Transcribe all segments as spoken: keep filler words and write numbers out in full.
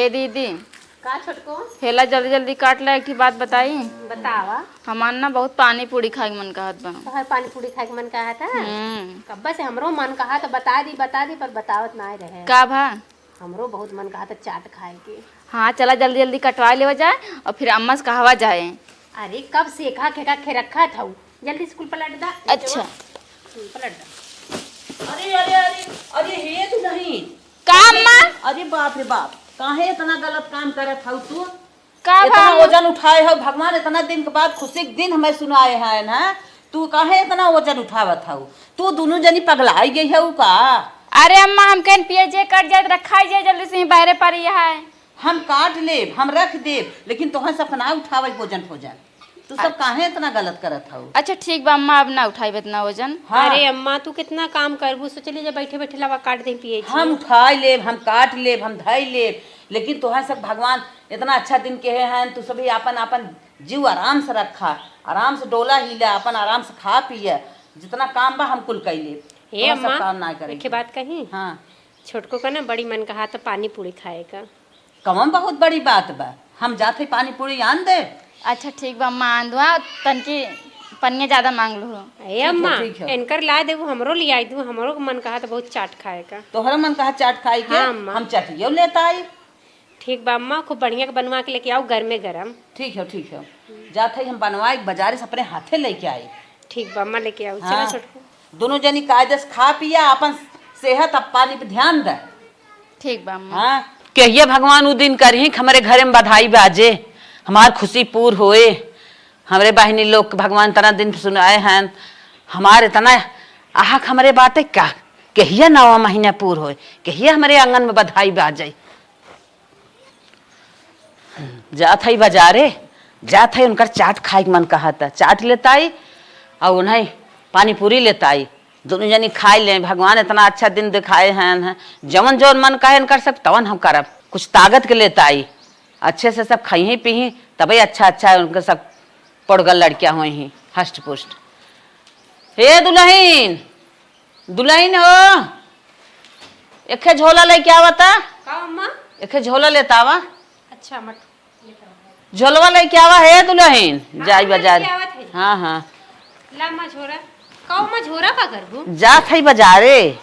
दीदी, का छोटको? हेला जल्दी जल्दी काट ला, एक ठी बात बताई। बतावा। हमार ना बहुत पानी पूरी खाए के मन कहत बा। तोहर पानी पूरी खाए के मन कहत है? हम्म। कब्बा से हमरो मन कहा तो बता दी, बता दी, पर बतावत ना रहे। का भा? हमरो बहुत मन कहा तो चाट खाए के। हाँ, चला जल्दी जल्दी कटवा लेवा जाए और फिर अम्मा से कहवा जाए। अरे, कब से खा के, खा के रखा था, जल्दी से कुल पलट दा। अच्छा। हम्म, पलट दा। अरे, अरे, अरे, अरे, हे दुलहिन। का अम्मा? अरे बाप रे बाप, काहे इतना गलत काम करत हऊ तू? का इतना भा? वजन उठाए हऊ, भगवान इतना दिन के बाद खुशी के दिन हमें सुनाए हैं ना, तू काहे इतना वजन उठावत हऊ? तू दुनू जनी पगलाई गई हऊ का? अरे अम्मा, हम कहन पिए जे कट जाए, रखा जाए जल्दी से ही बाहरे पर यह है। हम काट लेब, हम रख देब, लेकिन तोहन सब ना उठावे वजन फोजन। तू सब अच्छा। काहे इतना गलत करत हऊ? अच्छा ठीक बा अम्मा, अब ना उठाइब इतना वजन। हाँ। अरे अम्मा, तू कितना काम करबू, सोचली जब बैठे बैठे लावा काट दे पिए जी। हम उठाई लेब, हम काट लेब, हम धई लेब, लेकिन तोहन सब भगवान इतना अच्छा दिन केहे हैं, तू सभी आपन आपन जीव आराम से रखा, आराम से डोला हीला, आपन आराम से खा पिए, जितना काम बा हम कुल कई लेब। हे तोहन सब अम्मा, काम ना करे एक के। बात कही? हाँ। छोटको का ना बड़ी मन कहा तो पानी पूरी खाए का। कवन बहुत बड़ी बात बा, हम जात हई पानी पूरी आन दे। अच्छा ठीक बा अम्मा, आन दुआ, तनकी पनिया ज्यादा मांग लू। ए ठीक है, अम्मा, ठीक है। इनकर ला देबू, हमरो लियाई दू, हमरो के मन कहा तो बहुत चाट खाए का। तोहरा मन कहा चाट खाए के? हाँ, अम्मा। हम चटियो लेता आई। ठीक बा अम्मा, खूब बढ़िया के बनवा के लेके आओ, गरमे गरम। ठीक है, ठीक है, जात हई हम बनवाई, बाजारे से अपने हाथे लेके आई। ठीक बा अम्मा, लेके आओ। चला हाँ। छोटकू। दोनों जनी कायदे से खा पिया, अपन सेहत आ पानी पे ध्यान दे। ठीक बा अम्मा। हाँ, कहिए भगवान उ दिन करही कि हमरे घरे में बधाई बाजे, हमार खुशी पूर होए, हमरे बहिनी लोग के भगवान इतना दिन सुनाए हैं, हमार इतना आहक हमरे बाटे का, कहिया नवा महीना पूर होए, कहिया हमरे आंगन में बधाई बाजे। जात हई बाजारे, जात हई उनकर चाट खाए के मन कहत, चाट लेताई और उन्हें पानी पूरी लेताई। दोनों जनी खाई लें, भगवान इतना अच्छा दिन दिखाए हैं, हैं। जवन जवन मन कहे इनकर सब तवन हम करब। कुछ ताकत के लेताई, अच्छे से सब खइही पीही, तबे अच्छा अच्छा उनके सब पड़गल लड़कियां होई ही, हष्ट पुष्ट। हे दुलहिन, दुलहिन हो, एखे झोला लेके आवा ता। का अम्मा? एखे झोला लेता आवा। अच्छा, मत लेकर आओ। झोलवा लेके आवा हे दुलहिन, हाँ, जाई अम्मा, बाजार। लेके आवत है। हाँ, हाँ। ला अम्मा झोरा। का अम्मा झोरा का करबू? जात हई बाजारे।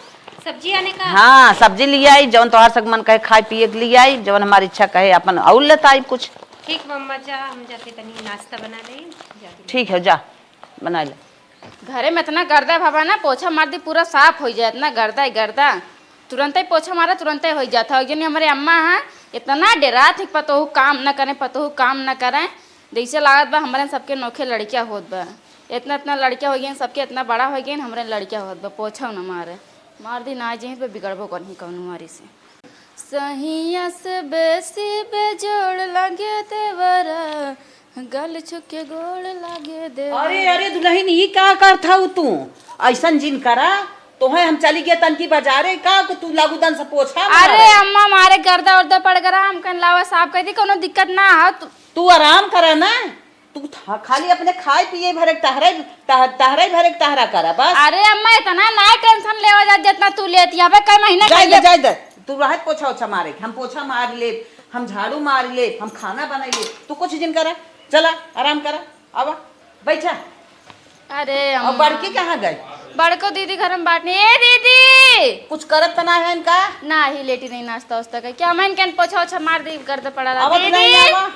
सब्जी आने का? हाँ, सब्जी लियाई, जवन तोहार सब मन कहे खाए पिए के लियाई, जवन हमार इच्छा कहे अपन और लेताई कुछ। ठीक बा अम्मा, जा, हम जाते तनी नाश्ता बना लेई, जाते। ठीक है, जा, बना ले। घरे में इतना गर्दा भवा ना, पोछा मार दी, पूरा साफ होइ जाए, इतना गर्दा ही गर्दा। तुरंते पोछा मारा, तुरंते होइ जात है। एक जनी हमरे अम्मा हैं, इतना डेरात है कि पतोहू काम न करें, पतोहू काम न करें। जैसे लागत बा हमरे सबके नोखे लड़किया होत बा। इतना, इतना लड़किया होइ गइन, सबके इतना बड़ा होइ गइन, हमरे लड़किया होत बा, पोछा न मारे। मार दी ना, जहीं पे बिगड़बो करही कौनो मारी से। सहिया से बेसी बेजोड़ लागे देवरा, गल छुके गोड़ लागे देवरा। अरे, अरे दुलहिन, ई का करत हऊ तू? ऐसन जिन करा, तोहे हम चली गए तनकी बाजारे, का को तू लागूदन से पोछा मारे? अरे अम्मा, मारे गर्दा उर्दा पड़ गरा, हम कन लावा साफ कर दी, कोनो दिक्कत ना हो। तू, तू आराम करा ना, तू था, खाली अपने खाए पिए भरे के टहरे, टह-, टहरे भरे के टहरा करा बस। अरे अम्मा, इतना ना टेंशन लेवा जा, जितना तू लेती है। अबे कई महीना जाए दे, पहले जाए दे। तू रहत पोछा ओछा मारे, हम पोछा मार लेब, हम झाड़ू मार लेब, हम खाना बनाई लेब। तू कुछ जिन करा, चला आराम करा, आवा, बैठा। अरे और अम्मा। बड़की कहाँ गई? बड़को दीदी घर में बाटनी। ए दीदी! कुछ करत त ना है इनका? ना ही लेटी नहीं, नाश्ता वास्ता का। क्या मैं इनके पोछा ओछा मार दी, गर्द पड़ा रहा। आवा तो दीदी! नहीं आवा।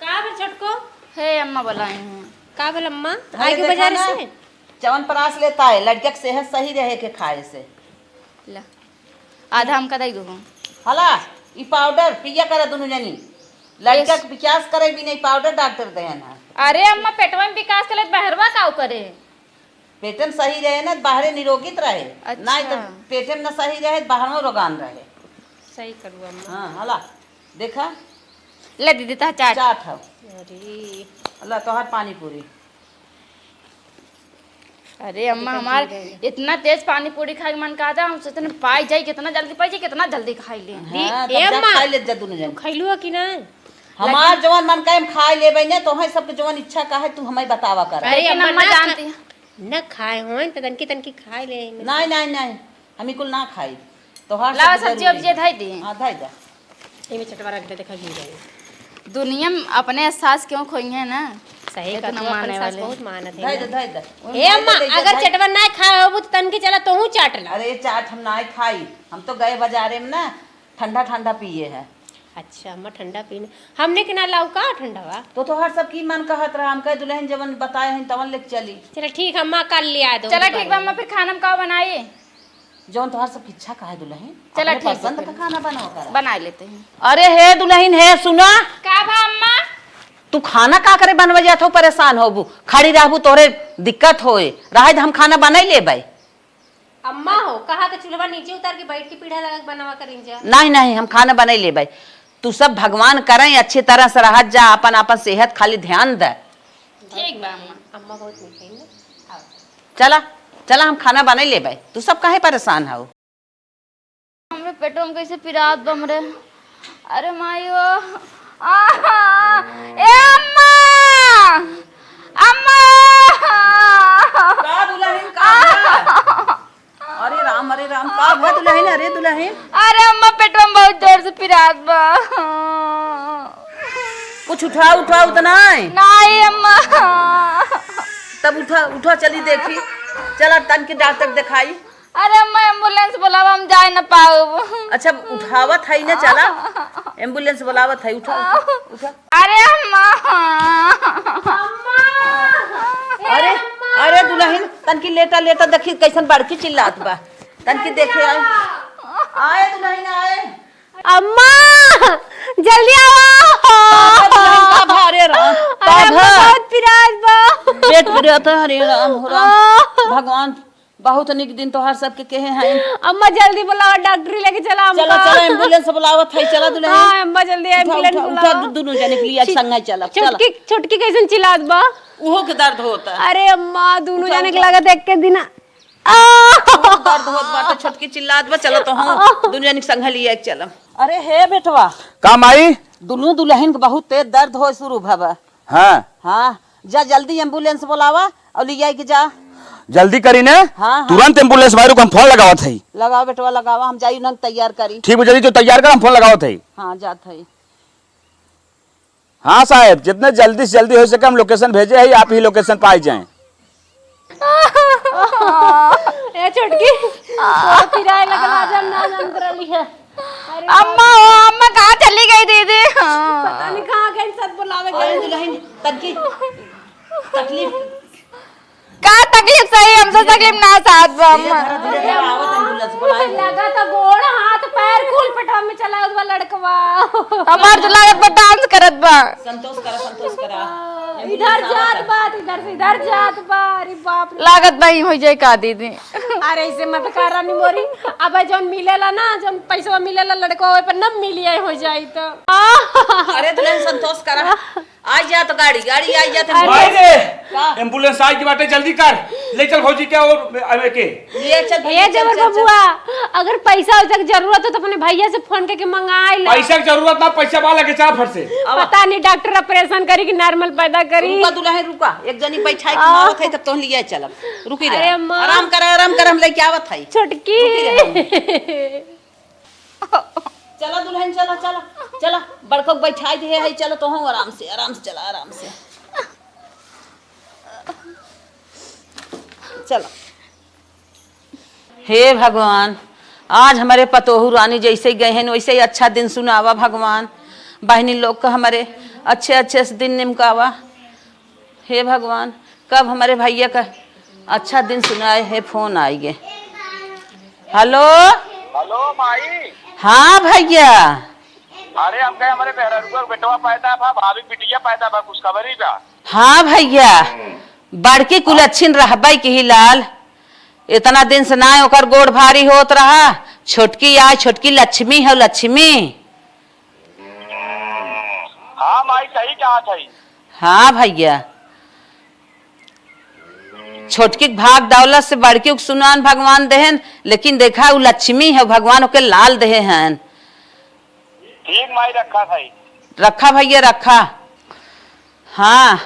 का बे छोटको? हे अम्मा बुलाई हैं। का बोल अम्मा? अरे आई के देखा बाजार ना, से? च्यवनप्राश लेता है, लड़किया के सेहत सही रहे के खाए से। ला, आधा हमका दे दो। हला, ई पाउडर पिया करे दुनू जनी। लड़किया के विकास करे भी नहीं, पाउडर डॉक्टर दे है ना। अरे अम्मा, पेटवा में विकास करे, बहरवा काउ करे? पेटे में सही रहे ना, बाहरे निरोगित रहे। अच्छा। नहीं तो पेटे में ना सही रहे, बाहरों रोगान रहे। सही करू अम्मा। हाँ, हला, देखा। ले दीदी, तोहार चाट। चाट है। अरे। हला, तोहार पानी पूरी। अरे अम्मा, हमार इतना तेज पानी पूरी खाए के मन कहा था, हम सोचते पाई जाई, कितना जल्दी पाई जाई, कितना जल्दी खाई ले। हाँ, ए तब जा अम्मा, खाई ले जा दुनू जन। खैलू है कि ना? हमार जवन मन कहे हम खाई लेबे ने, तोहे सबके जवन इच्छा का है, तू हमें बतावा कर। अरे लेकिन अम्मा, अम्मा ना जानती खा-, है। ना खाए होन, त तनकी तनकी खाए ले। नहीं, नहीं, नहीं, हम ई कुल ना खाई। तोहार लावा सब सब्जी जरूरी उब्जी है। धई दी। हाँ, धई दे। एमे चटवा रख दे, देखा गिर जाई। दुनिया में अपने सास क्यों खोई है ना? सही कहा, तू अपने सास बहुत मानत है। धर दे, धर दे। ए अम्मा, अगर चटवा ना खाए होबू त तनके चला तोहू चाट ला। अरे चाट हम ना खाई, हम तो गए बाजारे में ना ठंडा ठंडा पिए है। अच्छा अम्मा, ठंडा पीने हमने के ना लाऊ का ठंडा बा? तो तोहार सब की मन कहत रहा, हम कहे दुल्हन जवन बताए हैं तवन लेके चली। चला ठीक अम्मा, कल ले आ दो। चला ठीक बा अम्मा, फिर खाना में का बनाई? जौन तोहार सब इच्छा का है दुल्हन, चला अपने ठीक बा पसंद फिर। का खाना बनावा करा। बना लेते हैं। अरे हे दुल्हन, हे सुना। का बा अम्मा? तू खाना का करे बनवे जात हो, परेशान होबू, खड़ी रहबू, तोहरे दिक्कत होए। रहे दे, हम खाना बनाई लेबै। अम्मा हो, कहा के चूल्हा नीचे उतार के बैठ के पीढ़ा लगा के बनावा करें जा। नहीं, नहीं, हम खाना बनाई लेबै। तू सब भगवान करें, अच्छी तरह से रहत जा, अपन, अपन सेहत खाली ध्यान दे। ठीक बा अम्मा। अम्मा बहुत मीठ है ना। चला, चला, हम खाना बनाई लेबै, तू सब काहे परेशान हो? हमरे पेटवा में कैसे पिरात बा हमरे। अरे माई ओ, आहा, ए अम्मा, अम्मा। का दुल्हन, का बा? अरे राम, अरे राम, का बा दुल्हन? अरे दुल्हन। अरे अम्मा, पेटवा में बहुत जोर से पिरात बा। कुछ उठा, उठा उतना है। नहीं अम्मा। तब उठा, उठा, चली देखी। चला तन के डॉक्टर दिखाई। अरे अम्मा, एम्बुलेंस बुलावा, हम जाए न पाउब। अच्छा, उठावत है ना, चला। एम्बुलेंस बुलावत है, उठा, उठा, उठा। अरे अम्मा। अरे, अरे दुल्हन, तनकी लेटा, लेटा, देखी कैसन बड़की चिल्लात बा। तनकी देखे आए। आए दुल्हन, आए। अम्मा, जल्दी आवा। का दुल्हन, का भा रे राम? अरे का अम्मा, भा? बहुत पिरात बा। पेट पिरात है, हरे राम, हो राम। भगवान, बहुत निक दिन तोहार सबके कहे हैं। अम्मा, जल्दी बुलावा, डॉक्टरी लेके चला हमका। चला, चला, एम्बुलेंस बुलावत है, चला दुल्हन। हाँ, अम्मा, जल्दी उठा, एम्बुलेंस उठा, उठा, बुलावा। दु-, दुनू जने के लिए संगा चला। चला। छोटकी, छोटकी कैसन चिल्लात बा? उहो के दर्द होता। अरे अम्मा, दुनू उठा, जने के उठा। लगा देख के दिना। आ! बहुत दर्द होत बाटे, छोटकी चिल्लात बा, चला तो हम दुनू जने के संगा लिए चलम। अरे हे बेटवा। का माई? दुनू दुल्हन के बहुत तेज दर्द होए शुरू भवा। हाँ। हाँ, जा जल्दी एम्बुलेंस बुलावा और ले जाए के जा। जल्दी करी ने। हाँ, हाँ। तुरंत एम्बुलेंस भाई रुक, हम फोन लगावत है। लगावा बेटवा, लगावा, हम जाई उन्हन तैयार करी। ठीक बा, जल्दी तू तैयार कर, हम फोन लगावत है। हाँ, जात है। हाँ साहब, जितने जल्दी से जल्दी हो सके हम लोकेशन भेजे है, आप ही लोकेशन पाए जाएं। ए छोटकी, ओ पिराए लगल, आ जा, ना जानत रहली है। अरे अम्मा, ओ अम्मा, कहाँ चली गई दीदी? पता नहीं कहाँ गई, सब बुलावे गए। दुल्हन, तनकी तकलीफ। का तकलीफ सही, हमसे तकलीफ ना साथ बा अम्मा। धीरे धीरे धीरे आवत एम्बुलेंस बुलाए। लगा तो गोड़, हाथ, पैर कुल पेटवा में चला गवा लड़कवा। हमार तो लागत बा डांस करत बा। संतोष करा, संतोष करा। इधर जात बा, इधर से इधर जात बा। अरे बाप रे। लागत बा ही हो जाए का दीदी। अरे ऐसे मत कर रानी मोरी। अब जौन मिलेला ना, जौन पैसवा मिलेला लड़कवा, ओए पर न मिलिए हो जाई तो। अरे दुल्हन संतोष करा। आई जात गाड़ी, गाड़ी आई जात। अरे। माई रे, का? एम्बुलेंस आई के बाटे, जल्दी कर, ले चल भौजी के और अबे के। ले चल भैया, ए देवर चल, चल, चल। बबुआ, अगर पैसा वैसा के जरूरत हो तो अपने भैया से फोन करके मंगाई ला। पैसा के जरूरत ना, पैसा वाला के चाह फट से। अब पता नहीं डॉक्टर ऑपरेशन करी कि नॉर्मल पैदा करी। रुका दुल्हन, रुका, एक जनी बैठाई के आ। मारत है, तब तो हम लिया चलब। रुकी अरे रहा, अम्मा। आराम कर, आराम कर, हम लेके आवत है। छोटकी। रुकी रहा। चला दुल्हन, चला, चला, चला, बड़को बैठाई दे है, चला तो हम आराम से, आराम से चला, आराम से। चला। हे भगवान, आज हमरे पतोहू रानी जैसे गए हैं, वैसे ही अच्छा दिन सुनावा भगवान। बहनी लोग का हमरे अच्छे, अच्छे से दिन निमकावा। हे भगवान, कब हमरे भैया का अच्छा दिन सुनाए है, फोन आइगे। हेलो। हेलो माई। हाँ भैया। अरे हमके हमरे मेहररुआ के बेटवा पैदा बा, भाभी बिटिया पैदा बा, खुशखबरी बा। हाँ भैया, बड़की कुलच्छिन रहबै की ही लाल, इतना दिन से ना ओकर गोड़ भारी होत रहा। छोटकी आय, छोटकी लक्ष्मी है, लक्ष्मी। हाँ माई, सही कहा था। हाँ भैया, छोटकी के भाग दौलत से बड़की के सुनान भगवान देहेन, लेकिन देखा उ लक्ष्मी है, भगवान ओके लाल देहे हैं। ठीक माई, रखा था। रखा भैया, रखा। हाँ,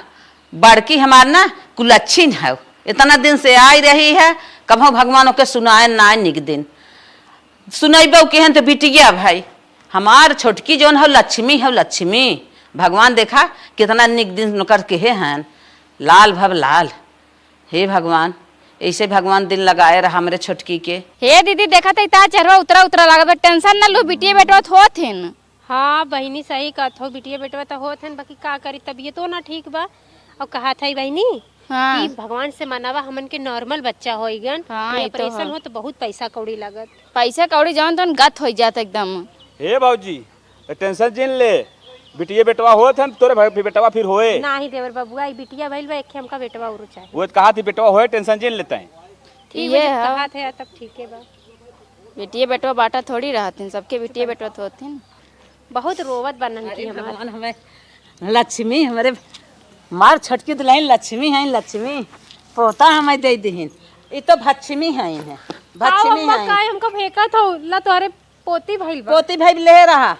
बड़की हमार ना कुलच्छिन है, इतना दिन से आई रही है, कभो भगवान ओके सुनाए ना निक दिन। सुनैबो केहन त बिटिया भाई। हमार छोटकी जौन हौ लक्ष्मी हौ लक्ष्मी। भगवान देखा कितना निक दिन ओकर केहे हन, लाल भव लाल। हे भगवान, ऐसे भगवान दिन लगाए रहा हमरे छोटकी के। हे दीदी, देखत है ता चेहरा उतरा उतरा लागत बा, tension ना लू, बिटिया बेटवा त होत हिन। हाँ बहिनी, सही कहत हो, बिटिया बेटवा त होत हन, बाकी का करी, तबियतो ना ठीक बा। और कहत है बहिनी हाँ। कि भगवान से मनावा हमन के normal बच्चा होइगन, हाँ, ये ई तो operation है। हो तो बहुत पैसा कौड़ी लागत। पैसा कौड़ी जौन तौन गत होइ जात एकदम। हे भौजी, tension जिन ले, बिटिया बेटवा होत हन, तोरे भाई फिर बेटवा फिर होए। नाही देवर बबुआ, ई बिटिया भइल बा, एक हमका बेटवा औरो चाही। वो कहा थी बेटवा होए, tension जिन लेते हैं। ठीक ये बा, जब है। कहा थे तब ठीक है बा। बेटिया बेटवा बाटा थोड़ी रहत हिन, सबके बिटिया बेटवा त होत हिन। बहुत रोवत बा ननकी अरे हमार। भगवान, हमें लक्ष्मी, हमरे मार छोटकी दुल्हन लक्ष्मी हैं, लक्ष्मी। पोता हमें दे दिहिन। ई तो भक्ष्मी हैं, हैं। का भक्ष्मी अम्मा, हैं। काहे हमका फेंकत हो? ला तोहरे पोती भइल बा। पोती भइल ले रहा।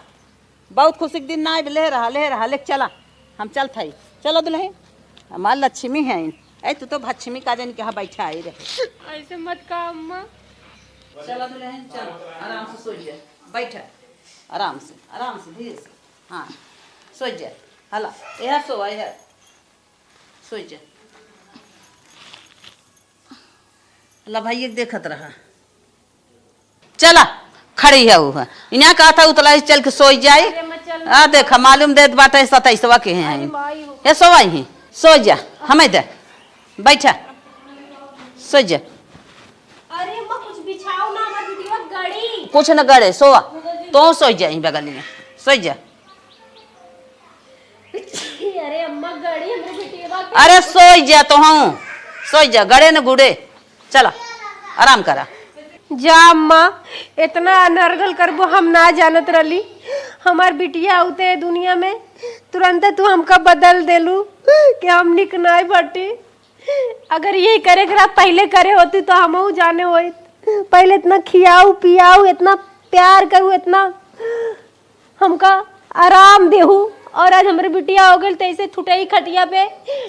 बहुत खुशी के दिन ना आइब, ले रहा, ले रहा, ले चला। हम चलत हई। चलो दुल्हन, हमार लक्ष्मी हैं। ए, तू तो भक्ष्मी का जानी कहाँ बैठा आई रहे। ऐसे मत कहा अम्मा। चलो दुल्हन, चलो, आराम से सो जा, बैठा, आराम से, आराम से, धीरे से। हाँ, सो जा, हला, यह सो, यह सो जा। ला भाई, एक देखत रहा। चला, खड़ी है वो, इन्हें कहा था उतला ही चल के सोई जाए। अरे, मैं चल आ देखा, मालूम देत बाटे सताइसवा के हैं। अरे, माई हो। ये सोवा ही, सो जा, हमें दे, बैठा, सो जा। अरे अम्मा, कुछ बिछाओ ना, हमार बिटिया गड़ी। कुछ न गड़े, सोवा, तो सोई जा, यहीं बगल में, सोई जा। अरे अम्मा, गड़ी हमरे बिटिया के। अरे सोई जा तो हूँ, सोई जा, गड़े न गुड़े। चला, आराम करा। जा अम्मा, इतना अनर्गल करबो हम ना जानत रहली। हमार बिटिया आउते दुनिया में तुरंत तू हमका बदल देलू कि हम निक नाय बाटी। अगर यही करे के रहा, पहले करे होती तो हमहू जाने होइत। पहले इतना खियाऊ पियाऊ, इतना प्यार करू, इतना हमका आराम देहू, और आज हमरे बिटिया हो गइल, तो ऐसे ठुटई खटिया पे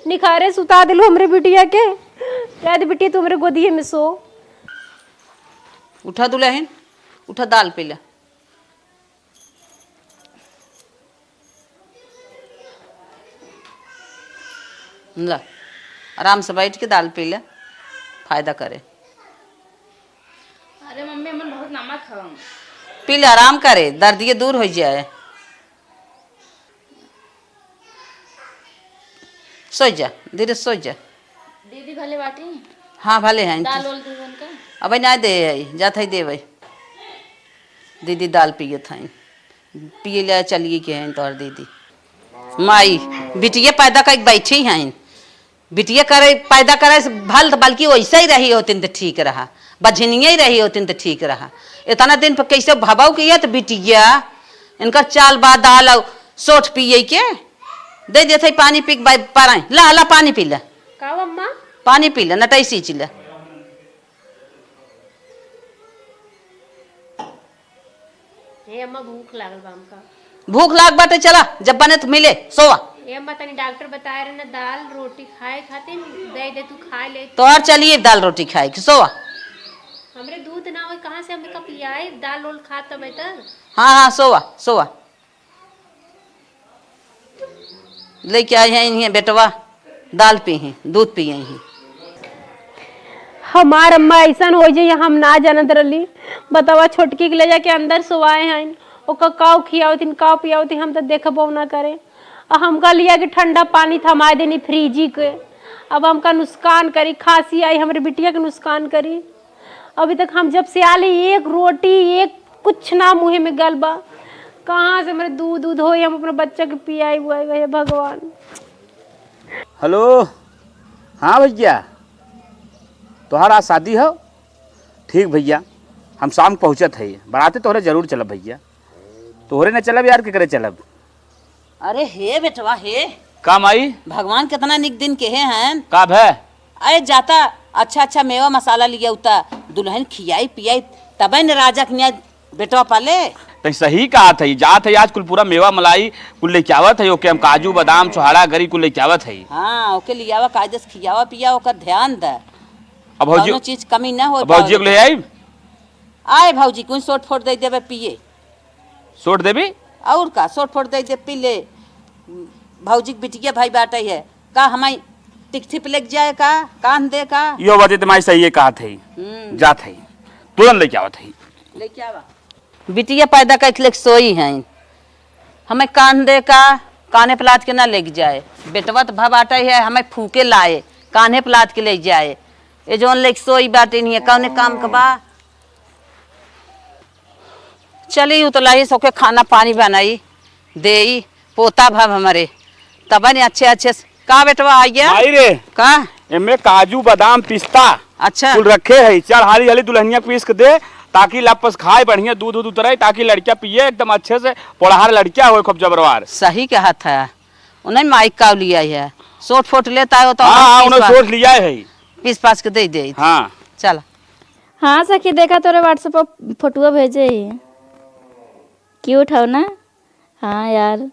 निखारे सुता दिलू हमरे बिटिया के। कह दे, "बिटिया, तू हमरे गोदिये में सो।" उठा दुल्हन, उठा, दाल पी ले। ला, आराम से बैठ के दाल पी ले, फायदा करे। अरे मम्मी, हमन बहुत नमक हवम। पी ले, आराम करे, दर्दिये दूर होइ जाए। सो जा, धीरे सो जा। दीदी भले बाटी? हाँ, भले हैं। दाल ओल दूध उनका? अबे ना दे आई, जात है देवे। दीदी दाल पियत हैं, पिए ले चलिए के हैं तोहर दीदी। माई, बिटिया पैदा करके बैठी हैं, बिटिया करे, पैदा करे से भल त बल्कि वैसे ही रही होतिन त ठीक रहा, बझनिया ही रही होतिन त ठीक रहा। इतना दिन पर कैसे भबाऊ किया त बिटिया, इनकर चाल बा दाल और सोठ पिए के, दे देत है पानी पी के बा-, पाराई। ला, ला पानी पी ले। का अम्मा? पानी पी ले, नटई सींच ले। हे अम्मा, भूख लागल बा हमका। भूख लाग बाटे, चला, जब बने त मिले, सोवा। हे अम्मा, तनी डॉक्टर बताए रहे ना, दाल रोटी खाए खातिर, दे दे, तू खा ले। तोहर चलिए दाल रोटी खाए के, सोवा। हमरे दूध ना होई, कहाँ से हमका पियाए? दाल रोल खा तबे त। हाँ, हाँ, सोवा, सोवा। लेके आई हैं इन्हें बेटवा, दाल पी हैं, दूध पिए हैं। हमार अम्मा ऐसन हो जाई, हम ना जानत रहली। बतावा, छोटकी के ले जाके अंदर सोवाए हैं, ओका काव खियावत हिन, काव पियावत हिन, हम तो देखबो ना करे। आ हमका लिया के ठंडा पानी थमाए देनी फ्रिजी के। अब हमका नुकसान करी, खांसी आई, हमरे बिटिया के नुकसान करी। अभी तक हम जब से आली, एक रोटी, एक कुछ ना मुँहे में गल बा। कहाँ से हमरे दूध, दूध होई, हम अपने बच्चा के पियाई, बुआई, हे भगवान। हेलो, हाँ भैया, तोहर आज शादी हो? ठीक भैया, हम शाम के पहुँचत है, बराते तोहरे जरूर चलब भैया। तोहरे न चलब यार, केकरे चलब? अरे हे बेटवा हे। का माई? भगवान कितना निक दिन केहे हैं। का भे? अरे जाता अच्छा अच्छा मेवा मसाला लिया उता, दुल्हन खियाई पियाई, तबे न राजा के निया बेटवा पाले। तई सही कहत है, जात है आज कुल पूरा मेवा मलाई कुल लेके आवत है, ओके हम काजू बादाम छोहाड़ा गरी कुल लेके आवत है। हाँ, ओके लियावा, कायदे से खियावा पिया, ओकर ध्यान द। अब भौजी, कौनो चीज कमी ना हो अब भौजी पावे। को ले आई। आए भौजी, कुछ सोट फोट दे देबे पिए। सोट देबी? और का, सोट फोट दे दे, पी ले। भौजी के बिटिया भाई बाटे है, का हमाई टिकठी पे लेके जाए का, कान दे का? यो बात तो माई सही है कहत है। हम्म। जात है, तुरंत लेके आवत है। लेके आवा। बिटिया पैदा करके लेके सोई है, हमें कान दे का, काने पे लाद के ना लेके जाए। बेटवा तो भा बाटे है, हमें फूके लाए, कान्हे पे लाद के ले जाए। ये जौन लेके सोई बाटे नहीं है, कौने काम का बा? चली, उ तो लाही सोके खाना पानी बनाई, देई, पोता भव हमरे, तब ने अच्छे अच्छे से। का बेटवा, आ गया? माई रे, का? एमे काजू, बादाम, पिस्ता अच्छा। कुल रखे है, चल हाली हाली दुल्हनिया पीस के दे, ताकि लपस खाए, बढ़िया दूध उध उतराई, ताकि लड़किया पिए एकदम अच्छे से, पोड़हार लड़किया होए, खूब जबरवार। सही कहत है, उन्हें माइक का लिया है, सोट फोट लेता है, वो तो हाँ, हाँ, पीस उन्हें पास, सोट लिया है। पीस पास के दे दे। हाँ। चल। हाँ सखी, देखा तोरे WhatsApp पर फोटुआ भेजे ही। क्यूट हो ना? हाँ यार,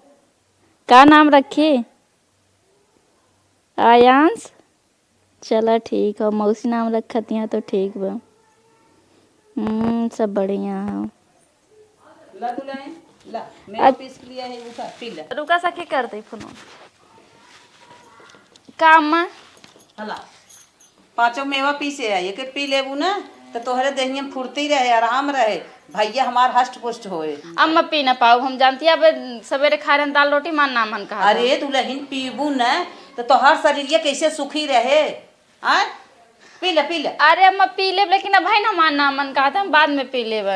का नाम रखी? आयांश। चला ठीक हो, मौसी नाम रखत यहाँ तो ठीक बा। हम्म, सब बढ़िया हो। ला दुल्हन, ला, मेवा अच्छा। पीस के लिया है, उठा, पी ले। रुका सखी, कर दे फोन। का अम्मा? हला, पाँचों मेवा पीसे है, एके पी लेबू ना, तो तोहरे देहिया में फुर्ती रहे, आराम रहे, भैया हमार हष्ट पुष्ट होए। अम्मा, पी ना पाऊ, हम जानती है, अब सवेरे खाए रहन दाल रोटी, मन ना मन कहा था। अरे दुल्हन, पीबू ना, तो तोहार शरीरिया कैसे सुखी रहे? आय? पी ले, पी ले। अरे अम्मा, पी लेब, लेकिन अब है ना, हमार ना मन कहा था, हम बाद में पी लेब।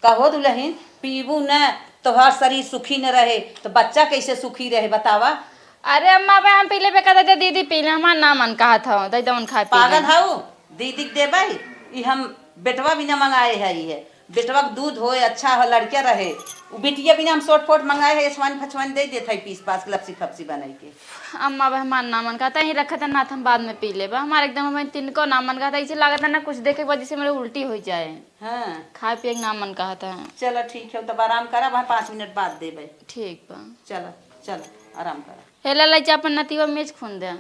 कहो दुल्हन, पीबू न, तोहार शरीर सुखी न रहे, तो बच्चा कैसे सुखी रहे, बतावा? अरे अम्मा, अब हम पी लेबे, कहता दे दीदी पी ले, हमार ना मन कहा था, दे दे उन खाए पी पागल ले। हऊ, दीदी के देबै? ई हम बेटवा भी न मंगाए है, ई है। बेटवा के दूध होए, अच्छा हो, लड़किया रहे। उ बिटिया बिना हम सोट फोट मंगाए है, एसवानी फचवानी दे देत है, पीस पास के लपसी फपसी बनाई के। अम्मा, अब हमार ना मन कहता, यहीं रखत है, ना तो हम बाद में पी लेबा। हमार एकदम, हमें तिनको ना मन कहता, ऐसे लागत है ना, कुछ देखे के बाद जैसे मेरे उल्टी हो जाए। हाँ। खाए पिए के ना मन कहता है। चलो ठीक है, तब आराम करा, वहाँ पाँच मिनट बाद देबे। ठीक बा। चलो, चलो, आराम करा। हे लाला, जा अपन नतीवा मेज खून दे।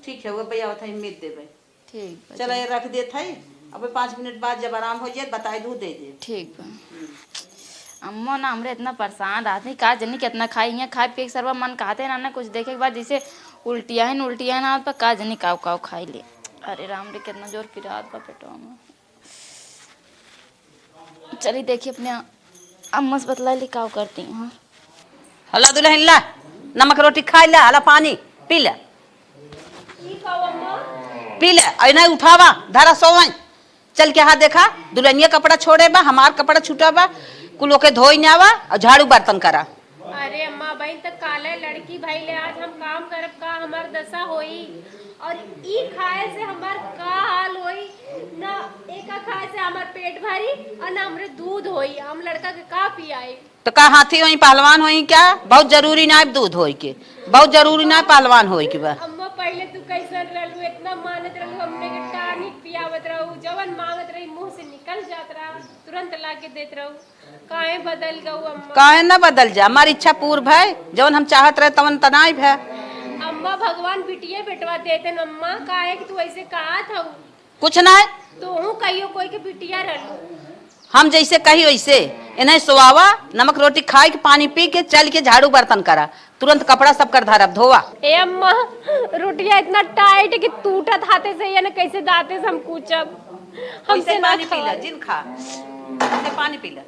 ठीक है, वो भैया आवत है, मेज देबे। ठीक बा, चला, चला। ये रख देत हई, अब पाँच मिनट बाद जब आराम हो जाए, बताए दू, दे दे। ठीक बा। हम्म। अम्मा ना हमरे इतना परेशान रहत नहीं, का जनी कितना खाई, यहाँ खाए पिए के सरवा मन कहते ना, ना कुछ देखे के बाद जैसे उल्टिया है न, उल्टिया ना आवत, पर का जनी काव काव खाई ले। अरे राम रे, कितना जोर पिरात बा पेटवा में। चली देखी अपने अम्मा से बतला ली, का करती हैं। हला दुल्हन ला, नमक रोटी खाई ला, हला पानी पी ला। पी ला, ऐ नहीं उठावा, धरा सोवई। चल के हाथ देखा, दुल्हनिया कपड़ा छोड़े बा, हमार कपड़ा छूटा बा, कुल ओके धोई ने आवा और झाड़ू बर्तन करा। अरे अम्मा बहिन, त काले लड़की भइले, आज हम काम करब का, हमार दशा होई। और ई खाए से हमार का हाल होई, ना एका खाए से हमार पेट भरी और ना हमरे दूध होई, हम लड़का के का पियाई? तो का हाथी होई, पहलवान होई क्या? बहुत जरूरी ना है दूध होई के, बहुत जरूरी ना है पहलवान होई के बा। अम्मा पहिले तू कैसन रहलू, इतना मानत रहलू, हमने के टानिक पियावत रहू, जवन मांगत रही मुंह से निकल जात रहा, तुरंत ला के देत रहू। काहे बदल गऊ अम्मा? काहे ना बदल जा, हमार इच्छा पूर भय, जवन हम चाहत रहे तवन त नाई भय। अम्मा, भगवान बिटिया बेटवा देते न अम्मा, काहे कि तू ऐसे कहत हऊ? कुछ नाई। तोहू कहियो कोई के बिटिया रहलू। हम जैसे कही वैसे, इन्हें सोआवा, नमक रोटी खाए के, पानी पी के, चल के झाड़ू बर्तन करा, तुरंत कपड़ा सब कर धरब धोवा। ए अम्मा, रोटिया इतना टाइट कि टूटत हाथे से, ये न कैसे दाते से हम कूचब, हमसे वैसे ना पानी पी ला, खवाई। जिन खा, वैसे पानी पी ला।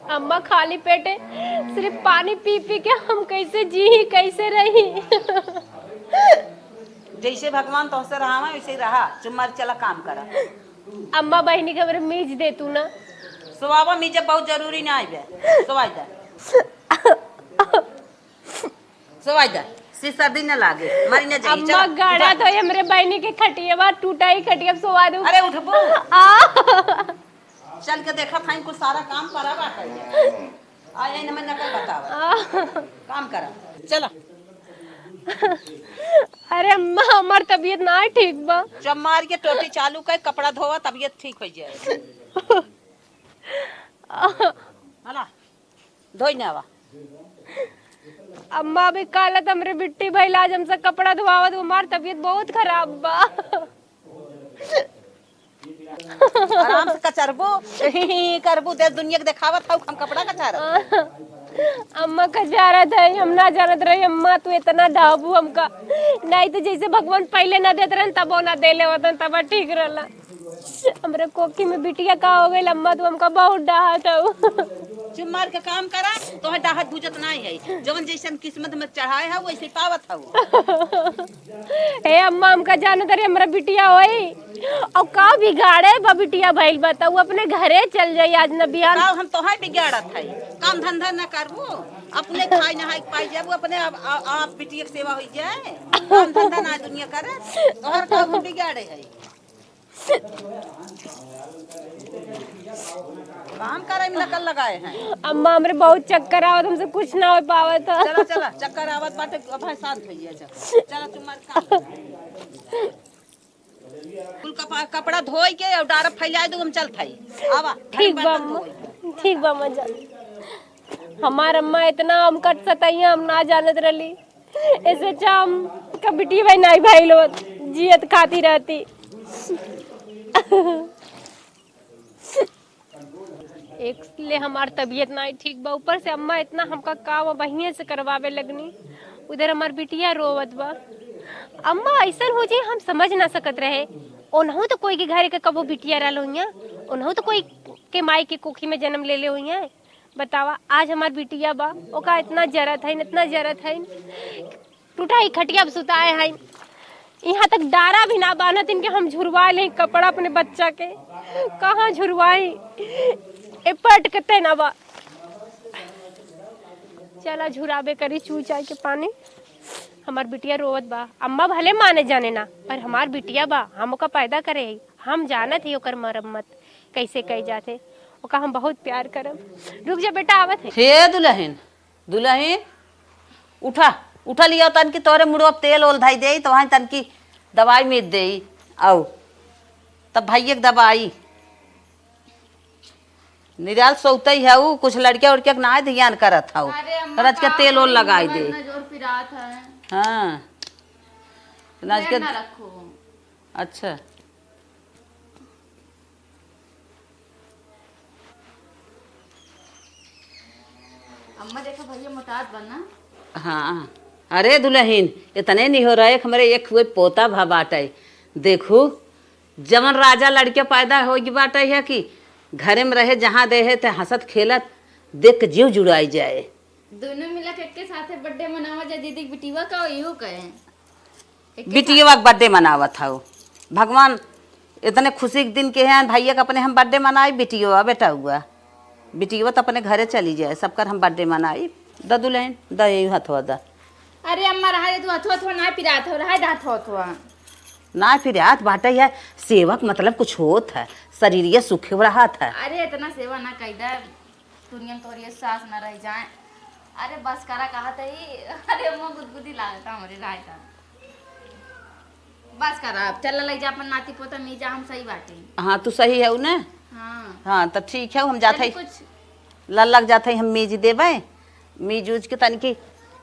अम्मा, खाली पेटे सिर्फ पानी पी पी के हम कैसे जी, कैसे रही? जैसे भगवान तोहसे रहावे, वैसे ही रहा। चुप मार, चला काम करा। अम्मा, बहिनी के हमरे मीज दे तू ना। सोआवा मीज, बहुत जरूरी ना आइबे। सोआई दे। सोवाई जा, से सर्दी न लागे, मरी न जाई। अम्मा, चला, गड़ा उठा। तो हमरे बहिनी के खटिया बा, टूटा ही खटिया, सोवा दू। अरे उठबो। आ। चल के देखा था, कुछ सारा काम करा बाटे। आ, ये नमन नकल बतावा। आ। काम करा, चला। अरे अम्मा, हमार तबीयत ना ठीक बा। जब मार के टोटी चालू कर, कपड़ा धोवा, तबीयत ठीक हो जाए। हला। धोई ना आवा। अम्मा, अभी काल त हमरे बिट्टी भइल, आज हमसे कपड़ा धोआवत, हमार तबीयत बहुत खराब बा। आराम से कचरबू, करबू, देश दुनिया के देखावत हऊ, हम कपड़ा कचारत। अम्मा कचारत है, हम ना जानत रही। अम्मा, तू इतना डाहबू हमका, नहीं तो जैसे भगवान पहले ना देत रहन, तब वो ना देले होतन, तब ठीक रहला। हमरे कोखी में बिटिया का हो गइल अम्मा, तू हमका बहुत डाहत हऊ। चुप मार के काम करा, तोहे डाहत बुझत नाई है। जवन जैसन किस्मत में चढ़ाए है, वैसे पावत हऊ। हे अम्मा, हमका जानत रही हमरा बिटिया होई, और का बिगाड़े बा बिटिया भइल बा, त उ अपने घरे चल जाई आज न बिहान। का हम तोहे बिगाड़त है? काम धंधा न करबू, अपने खाई नहाई के पाई जाबू, अपने आप, आ, आप बिटिया के सेवा होई जाए। काम धंधा ना दुनिया करे, तोहर का हम बिगाड़े है? काम करे में नकल लगाए हैं। अम्मा, हमरे बहुत चक्कर आवत, हमसे कुछ ना हो पावत है। चला, चला, चक्कर आवत बाटे, अब भाई शांत हो गया, चला। चला, तुम मत काम करो। कुल कपा-, कपड़ा धोई के और डारा फैला दो, हम चलत हई। आवा, ठीक बा बर्तन अम्मा, धोई। ठीक बा अम्मा, जा। हमार अम्मा इतना हमका सताइया, हम ना जानत रहली। ऐसे अच्छा हम कबिटी भाई नाई भाई लोग जियत खाती रहती। एक ले हमार तबीयत नाई ठीक बा, ऊपर से अम्मा इतना हमका काम अब बहिये से करवावे लगनी। उधर हमार बिटिया रोवत बा। अम्मा ऐसन हो जाए हम समझ ना सकत रहे। ओनहु तो कोई के घरे के कबो बिटिया रहल होइया, ओनहु तो कोई के माई के कोखी में जन्म ले ले होइया। बतावा, आज हमार बिटिया बा, ओका इतना जरत है, इतना जरत है, टूटा ही खटिया पे सुताए हैं। यहाँ तक डारा भी ना बान्हत इनके हम झुरवाए ले कपड़ा अपने बच्चा के, कहाँ झुरवाई? ए पट के तेना बा। चला झुराबे करी चू चाय के पानी। हमार बिटिया रोवत बा, अम्मा भले माने जाने ना, पर हमार बिटिया बा, हम ओका पैदा करे हई, हम जानत ही ओकर मरम्मत कैसे कई जात है, ओका हम बहुत प्यार करब। रुक जा बेटा, आवत है। हे दुलहिन, दुलहिन, उठा, उठा लिया तन की तोरे मुड़वा पे तेल ओल धई देई, तो वहाँ तन की दवाई मीत देई। आऊ, तब भैया के दवाई। निराल सोतई है ऊ, कुछ लड़किया उड़किया के नाय ध्यान करत हऊ। अरे अम्मा, रज के का तेल ओल होई, लगाई दे। इतना जोर पिरात है। हाँ। रज के ना रखो। अच्छा। अम्मा देखो भैया मोटात बा ना। हाँ। अरे दुलहिन, इतने निहोरा एक हमरे एक हुए पोता भा बाटे। देखू, जवन राजा लड़के पैदा होइगी बाटे है कि घरे में रहे, जहाँ देहे ते हँसत खेलत देख के जीव जुड़ाई जाए। दोनों मिला के एके साथे birthday मनावा जा दीदी के बिटिया का, इहो कहे। एके बिटिया का birthday मनावत हऊ। भगवान इतने खुशी के दिन के हैं, भैया के अपने हम birthday मनाई, बिटिया बेटा हुआ। बिटिया तो अपने घरे चली जाए, सबकर हम birthday मनाई। द दुलहिन, द यही हथवा द। अरे अम्मा, रहा दे तू, हथवा, हथवा ना पिरात हो, रहा दे हथवा, हथवा। ना पिरात बाटे है, सेवक मतलब कुछ होत है, शरीरिया सुखे रहत है। अरे इतना सेवा ना कई दे, दुनिया में तोहरी सास ना रह जाए। अरे बस करा, कहत ही, अरे अम्मा गुदगुदी लागत हमरे, रहा दे। बस करा, अब चल लई जा अपन नाती पोता मीजा, हम सही बाटे। हाँ, तू सही है ना? हाँ। हाँ, तो ठीक है, हम जात तनी है। कुछ लल्लक जात है, हम मीज देबे, मीज उज के तनकी।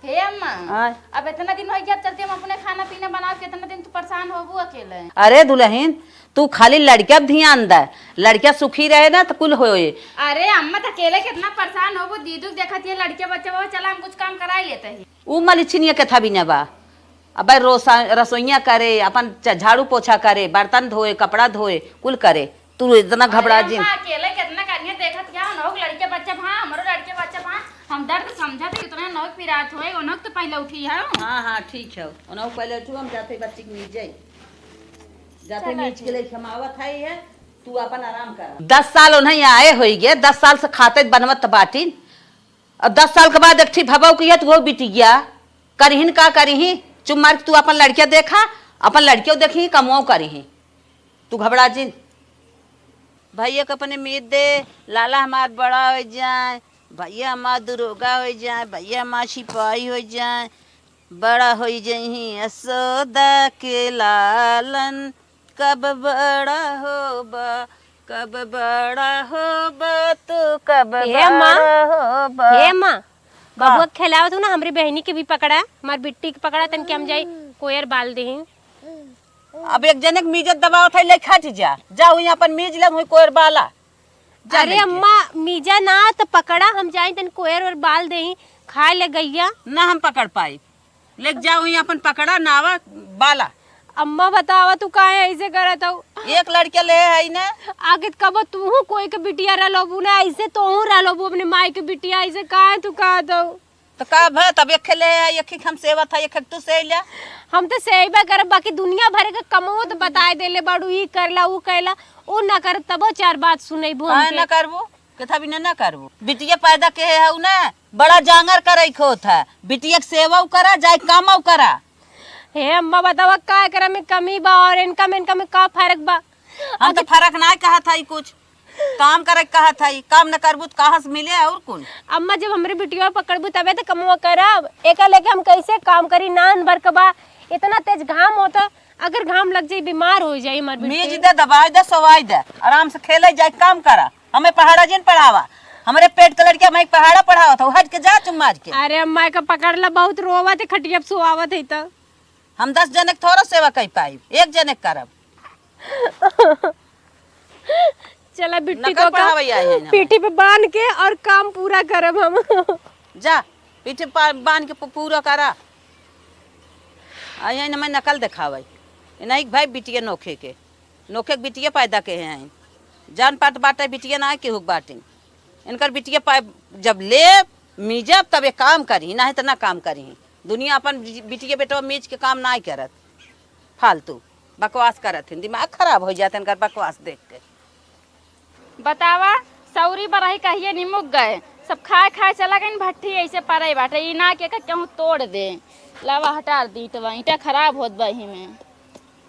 हे अम्मा, हाँ। अब इतना दिन हो गया, अब चलते हम अपने खाना पीना बनाओ, कितना दिन तू परेशान होबू अकेले? अरे दुलहिन, तू खाली लड़किया पे ध्यान दे, लड़किया सुखी रहे ना तो कुल होए। अरे अम्मा, तो अकेले कितना परेशान होबू, दीदू के देखत ये लड़किया बच्चा बा, चला हम कुछ काम कराई लेते हैं। ऊ मलिछिनिया के था भी न बा। अबे रोसा-, रसोइया करे, अपन च-, झाड़ू पोछा करे, बर्तन धोए, कपड़ा धोए, कुल करे। तू इतना घबरा अरे जिन। अम्मा, अकेले कितना करिए, देखत क्या, उन्हों के लड़के बच्चा भा, हमरो लड़के बच्चा भा, हम दर्द समझत ही, उतना नौक पिरात होए, उन्हों तो पहले उठी है। हाँ, हाँ, ठीक है, उन्हों पहले उठू, हम जाते बच्ची के मीज जाई, जाते चला मीज के ठीक। लिए खमावत है ये, तू अपन आराम कर। दस साल उन्हें आए होई गे, दस साल से खाते बनवत बाटिन, अब दस साल के बाद एक ठी भबऊ किया तो वो बिटिया करिहिन का करिही? चुप मार के तू अपन लड़किया देखा, अपन लड़कियों देखी, कमवाओ करिही। तू घबरा जिन। भैया के अपने मीत दे, लाला हमार बड़ा हो जाए, भैया हमार दरोगा हो जाए, भैया हमार सिपाही हो जाए, बड़ा हो जइही यशोदा के लालन, कब बड़ा होबा, कब बड़ा होबा, तू कब ए अम्मा, बड़ा होबा। ए अम्मा, का? बबुआ के खेलावत हूँ ना, हमरी बहनी के भी पकड़ा, हमार बिट्टी के पकड़ा, तन के हम जाई कोयर बाल देही। अब एक जने के मीजत दबावत है, लेके हट जा। जा हुई अपन मीज ले, हुई कोयर बाला। जा अरे लेके। अम्मा, मीजा ना त पकड़ा, हम जाई तन कोयर और बाल देई, खाए ले गइया। ना हम पकड़ पाई। लेके जा हुई अपन पकड़ा, नावा बाला। अम्मा बतावा, तू काहे ऐसे करत हऊ? एक लड़के ले है ना। आगे कबो तूहू कोई के बिटिया रहलोबू ना, ऐसे तोहू रहलोबू अपने माई के बिटिया, ऐसे काहे तू कहत हऊ? तो का भा, तब एक ले है, एक ही हम सेवत है, एक तू से ले। हम तो सेवा करब, बाकी दुनिया भर के कमो तो बताए देले बाड़ू, ई करला, ऊ करला, ऊ ना करब, तबो चार बात सुनैबू काहे हमके। ना करबू? केथा बिना ना करबू? बिटिया पैदा के है ना, बड़ा जांगर करे खोत है। बिटिया के सेवा करा, जाए कामो करा। हे अम्मा, बतावा, का एकरा में कमी बा और इनका में, इनका में का फर्क बा? हम तो अगर फर्क ना कहत हई कुछ। काम करे कहत हई, काम न करबू त कहाँ से मिले और कुन? अम्मा, जब हमरे बिटिया पकड़बू तबे तो कमवा करब। एका लेके हम कैसे काम करी? नान भर के बा, इतना तेज घाम होता, अगर घाम लग जाई, बीमार हो जाई हमार मीज बिटिया। दे, दबाई दे, सवाई दे, आराम से खेले जाए, काम करा। हमें पहाड़ा जिन पढ़ावा, हमरे पेट के लड़के हमें पहाड़ा पढ़ावत हऊ, हट के जा चुप मार के। अरे अम्मा, एका पकड़ ला, बहुत रोवत है, खटिया पे सोआवत है तो। हम दस जने के थोड़ा सेवा कर पाई, एक जने के करब। चला बिट्टी नकल तो का पढ़ावे आई है ना। पीठी पे बांध के और काम पूरा करब हम। जा, पीठी पे बांध के पू-, पूरा करा। आई है ना, मैं नकल दिखावे। ये नहीं भाई, बिटिया नोखे के, नोखे के बिटिया पैदा के हैं। जान पाट बाटे, बिटिया ना केहू के बाटिन। इनकर बिटिया पा-, जब ले मीजब, तब एक काम करी, नहीं तो ना काम करी। दुनिया अपन बिटिया बेटवा मीज के काम ना करत। फालतू बकवास करत हिन, दिमाग खराब हो जात इनकर बकवास देख के। बतावा, सौरी बरही कहिए निमुक गए, सब खाए खाए चला गइन, भट्ठी ऐसे पड़े बाटे, ई ना के केहू तोड़ दे। लावा हटार दी, तो ईंटा खराब होत बा एही में।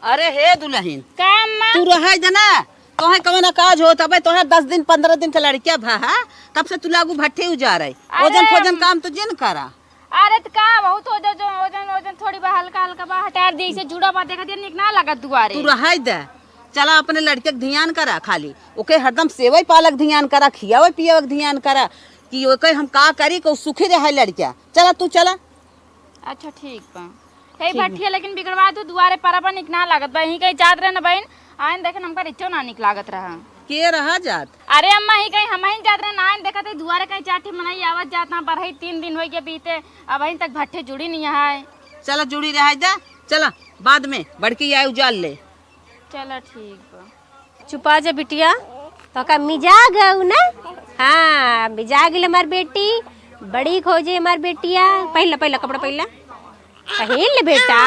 अरे हे दुलहिन, का अम्मा? तू रहे दे ना, तोहे कवन काज होत? अबे तोहे दस दिन, पन्द्रह दिन के लड़किया भा है, तब से तू लागू भट्ठी उजारे। अरे वजन फोजन अम- काम तो जिन करा। अरे त का बहुत हो जा, जो वजन, वजन थोड़ी बा, हल्का हल्का बा, हटार दी, ऐसे जुड़ा बा, देखत ये निक ना लागत दुआरे। तू रहे दे, चला अपने लड़के के ध्यान करा खाली, ओके हरदम सेवई पालक ध्यान करा, खियावे पियावे के ध्यान करा, कि ओके हम का करी, को सुखी रहे लड़किया। चला तू चला। अच्छा ठीक बा। हे ठीक बा। भट्ठिया लेकिन बिगड़वा दू, दुआरे परबा निक ना लागत बा। यहीं कहीं जात रहे ना बहिन, आइन देखे हमका रिचो ना निक लागत रहा। के रहा जात? अरे अम्मा, ही कहीं हम ही जात रहे ना, आइन देखत है दुआरे कहीं चार ठे मनई आवत जात ना, बरही तीन दिन होई के बीते, अबहिन तक भट्ठे जुड़ी नहीं है। चला जुड़ी रहा जा, चला बाद में बड़की आए उजाल ले। चला ठीक बा। चुपा जा बिटिया, तोका मिजा गऊ ना? हाँ, मिजा गेल हमार बेटी, बड़ी खोजे हमार बेटिया। पहिला, पहिला कपड़ा पहिला, पहिन ले बेटा,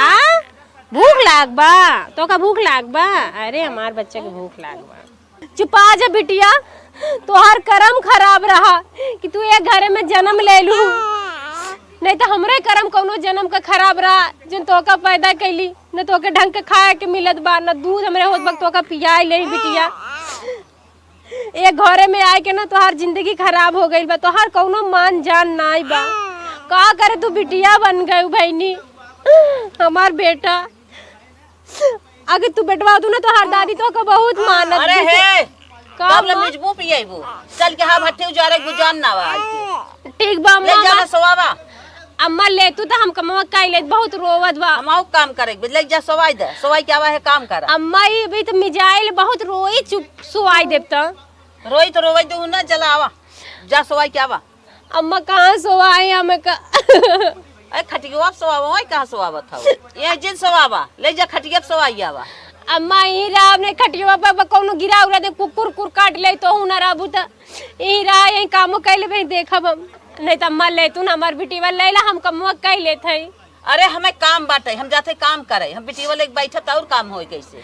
भूख लाग बा, तोका भूख लाग बा? अरे हमार बच्चा के भूख लाग बा। चुपा जा बिटिया, तोहार करम खराब रहा कि तू एक घरे में जन्म ले लू, नहीं तो हमरे करम कौनो जन्म का खराब रहा, जन तोका पैदा कैली। न तोके ढंग के खाए के मिलत बा, न दूध हमरे होत बा, तोका पियाई ले बिटिया। ए घरे में आए के ना तोहार जिंदगी खराब हो गइल बा, तोहार कौनो मान जान नाई बा। का करे तू बिटिया बन गयू भैनी, हमार बेटा। अगर तू बेटवा तू ना तोहार दादी तोका बहुत मानत अरे बिटिया। हे, का कब ले अम्मा? मिजबू पिएबू? चल के हाँ भट्टी उजारे गुजान ना बा आज के। ठीक बा ले अम्मा, जा अम्मा। ना सोआवा। अम्मा ले तू तो हम कमवा काई ले बहुत रोवत बा। हम आउ काम करे के, ले जा सोवाई दे, सोवाई के आवा है काम करा। अम्मा ई भी तो मिजाइल बहुत रोई चुप सोवाई देब त। रोई तो रोवई दे ना, चला आवा, जा सोवाई के आवा। अम्मा कहाँ सोवाई हमें का? अरे खटिया पे सोआवा, वही कहाँ सोआवत हौ? ये जिन सोआवा, ले जा खटिया पे सोवाई आवा। अम्मा ई राम ने खटिया पे, पे कौनो गिरा उरा दे कुकुर कुकुर काट ले तो हूँ ना रहबू त। यही रहा, यही कामो कैले भाई देखब हम। नहीं तो अम्मा ले तू ना हमार बिटिया ले ला, हम कमवा कई लेत हई। अरे हमें काम बाटे, हम जाते काम करे, हम बिटिया लेके बैठब त और काम होई कैसे?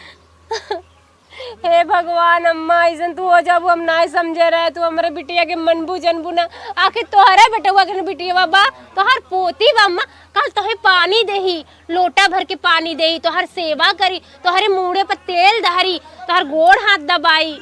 हे भगवान अम्मा, ऐसन तू हो जाबू, हम नाय समझे रहे, तू हमरे बिटिया के मनबू जनबू ना। आखिर तोहरे बेटवा के न बिटिया बा, तोहर पोती बा अम्मा, कल तोहे पानी देही, लोटा भर के पानी देही, तोहर सेवा करी, तोहरे मूड़े पर तेल धरी, तोहर गोड़ हाथ दबाई।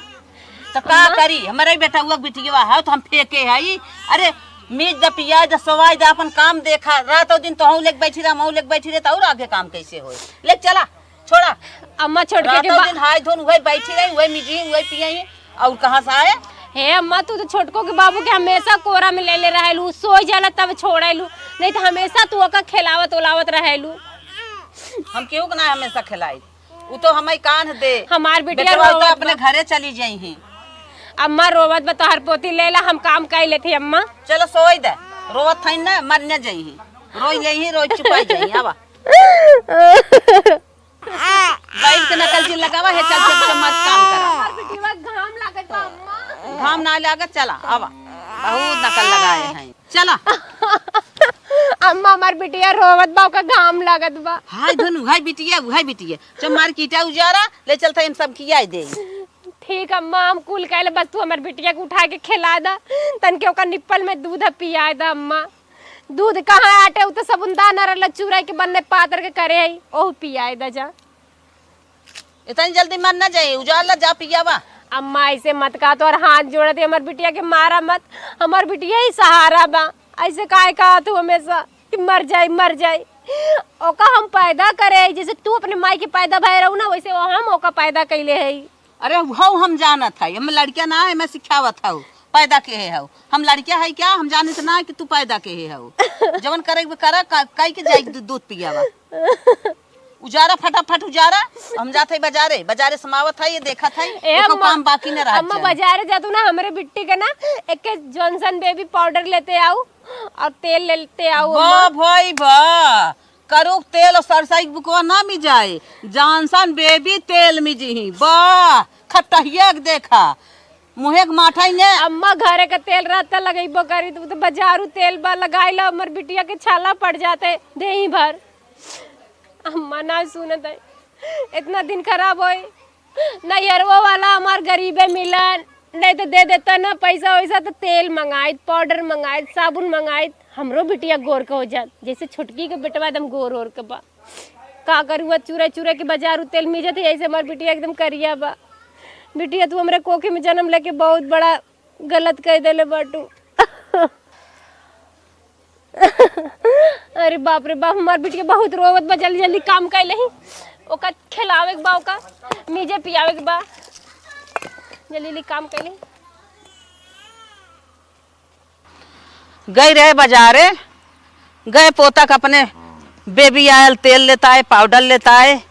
तो का अम्मा? करी, हमरे बेटउआ के बिटिया है तो हम फेंके हई। अरे मीज द पियाज द सवाई द, अपन काम देखा। रात और दिन तोहू लेके बैठी रह, महू लेके बैठी रह, तो और आगे काम कैसे होए? ले चला, छोड़ा। अम्मा छोटके के रातों बा- दिन हाय धुन वही बैठी रही, वही मिजी, वही पियई, और कहाँ से आए? हे अम्मा, तू तो छोटको के बाबू के हमेशा कोरा में ले ले रहेलू, सोई जाला तब छोड़ेलू, नहीं तो हमेशा तू ओका खेलावत उलावत रहेलू। हम केहू के ना हमेशा खिलाई। उ तो हमें कान दे। हमार बिटिया बेटवा तो रोवत अपने बा। घरे चली जाई ही। अम्मा रोवत बा, तोहर पोती ले ला, हम काम कर लेती अम्मा। चलो सोई दे, रोवत है ना, मर न जाई ही, रोई जाई ही, रोई चुपाई जाई ही। आवा। बैठ के नकल जी लगावा है, चल चल चल मत काम करा। हमार बिटिया घाम लागत बा अम्मा। घाम ना लागत, चला आवा, बहुत नकल लगाए हैं। चला। अम्मा, हमार बिटिया रोवत बा, ओका घाम लागत बा। हाय धनु, हाय बिटिया, हाय बिटिया। चल मार कीटा उजारा, ले चलता इन सब खियाई दे। ठीक अम्मा, हम कुल कहले, बस तू हमार बिटिया के उठा के खिला दा, तन के ओका निप्पल में दूध पियाए दा अम्मा। दूध कहाँ आटे, उ तो सबुन दाना रहला, चूरा के बन्ने पातर के करे है, ओहू पियाए दा जा। इतनी जल्दी मर ना जाए, उजाड़ ला जा पियावा। अम्मा ऐसे मत कहा, तोर हाथ जोड़त है, हमार बिटिया के मारा मत, हमार बिटिया ही सहारा बा। ऐसे काहे कहा तू हमेशा कि मर जाई, मर जाई? ओका हम पैदा करे, जैसे तू अपने माई के पैदा भय रहू ना, वैसे वो हम ओका पैदा कैले है। अरे हौ हम जानत है, हम लड़किया ना है, मैं सिखावत हौ, पैदा के है हौ। हम लड़किया है क्या? हम जानत ना है कि तू पैदा के है हौ। जवन करे के करा, का-, काई के जाई दू-, दूध पियावा। उजारा फटाफट उजारा, हम जात है बाजारे, बाजारे समावत है, ये देखत है, ए एको अम्मा, काम बाकी न रह अम्मा जाए। बाजारे जातू ना, हमरे बिट्टी के ना एक के जॉनसन बेबी पाउडर लेते आऊ और तेल लेते आऊ वाह अम्मा। भाई वाह, करुक तेल और सरसई के बुकवा ना मिजाए, जॉनसन बेबी तेल मिजी ही। वाह, खटहिया के देखा, मुहे के माठा ही ने। अम्मा घरे का तेल रहता लगइबो करी, तू तो बाजारू तेल बा, लगाई ला, हमर बिटिया के छाला पड़ जाते देही भर। अम्मा ना सुनत है, इतना दिन खराब होए, नैहरवा वाला हमार गरीबे मिलन, नहीं तो दे देता ना पैसा वैसा, तो तेल मंगाइत, पाउडर मंगाइत, साबुन मंगाइत, हमरो बिटिया गोर के हो जात, जैसे छोटकी के बेटवा एकदम गोर ओर के बा। का करूँ, चूरा चूरा के बाजारू तेल मिजत है, ऐसे हमार बिटिया एकदम करिया बा। बिटिया, तू हमरे कोखे में जन्म लेके बहुत बड़ा गलत कह देले बाटू। अरे बाप रे बाप, हमार बिटिया बहुत रोवत बा, जल्दी जल्दी काम कर लेही, ओका खिलावे के बा, ओका मीजे पियावे के बा, जल्दी जल्दी काम कर लेही। गई रहे बाजारे, गए पोता का अपने बेबी आयल तेल लेता है, पाउडर लेता है,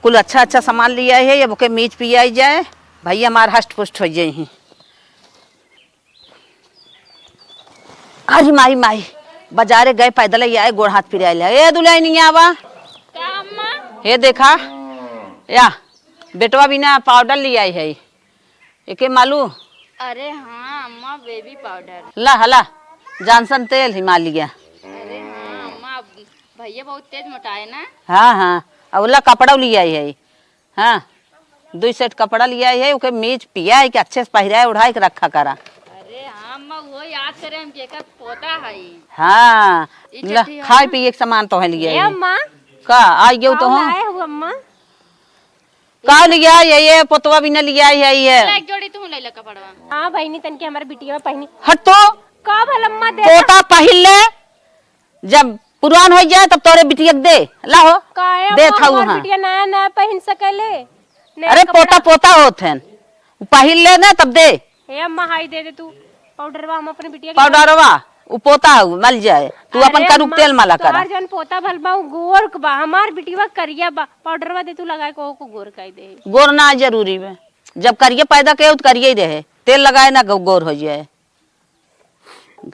कुल अच्छा अच्छा सामान लिया है, अब ओके मीज पियाई जाए, भैया हमार हष्ट पुष्ट हो जाए ही। अरे माई, माई, बाजारे गए पैदल ही आए, गोड़ हाथ पिराइल है। ए दुल्हनिया बा। का अम्मा? हे देखा, या बेटवा बिना पाउडर ले आई है, एके मालू? अरे हाँ अम्मा, बेबी पाउडर। ला हला, जॉनसन तेल ही मालिया। अरे हाँ अम्मा, भैया बहुत तेज मोटाए ना। हाँ हाँ, और ला कपड़ा ले आई है। हाँ, दुई सेट कपड़ा लिया है, ओके मीज पिया है कि अच्छे से पहिराए ओढ़ाए के रखा करा। अरे हाँ अम्मा, वो याद करे हम कि एकर पोता है। हाँ, ई ला, चड्ढी खाए है। पिए के सामान तो है लिया ए है। अम्मा। का, आ गयो तो आओ हम। लाए हो अम्मा। का लिया है ये, पोतवा भी न लिया है ये। ला, एक जोड़ी तू ले ले कपड़वा। हाँ बहिनी, तनके हमारे बिटिया पहनी। हट तो। का भल अम्मा दे। पोता पहिल ले, जब पुरान हो जाए तब तोरे बिटिया के दे, ला हो। काहे दे अम्मा, थाऊ हमार हाँ। बिटिया नया नया पहन सकेले। नया अरे कपड़ा। पोता पोता होत हन, उ पहिर ले ना तब दे। हे अम्मा, हाई दे दे तू पाउडरवा, हम अपने बिटिया के पाउडरवा, उ पोता हो, मल जाए, तू अरे अपन करुक अम्मा, तेल मला करा। तोहार जौन पोता भल बा, उ गोर क बा, हमार बिटिया करिया बा, पाउडरवा दे तू लगाए को, को गोर कर दे। गोर ना जरूरी बा, जब करिया पैदा के हो तो करिया ही रहे, तेल लगाए ना गो-, गोर हो जाए।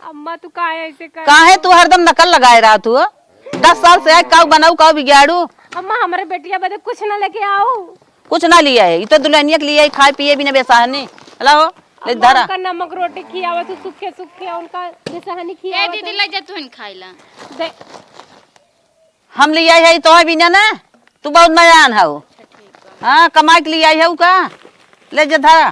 अम्मा, तू काहे ऐसे कर काहे तू हरदम नकल लगाए रहा तू? दस साल से आए, काऊ बनाऊ, काऊ बिगाड़ू? अम्मा, हमरे बेटिया बदे कुछ ना लेके आओ। कुछ ना लिया है, ई तो दुल्हनिया के लिए ही खाए पिए भी ना बेसाहनी। ला हो, ले अम्मा, धरा। उनका नमक रोटी खियावा तू, सूखे सूखे उनका बेसाहनी ए खियावा दीदी, तू। ले जा तू हन खाई ला। दे। हम लिया है तो है बिना ना, तू बहुत मयान हऊ। हाँ, कमाई के लिए आई हऊ का? ले जा धरा।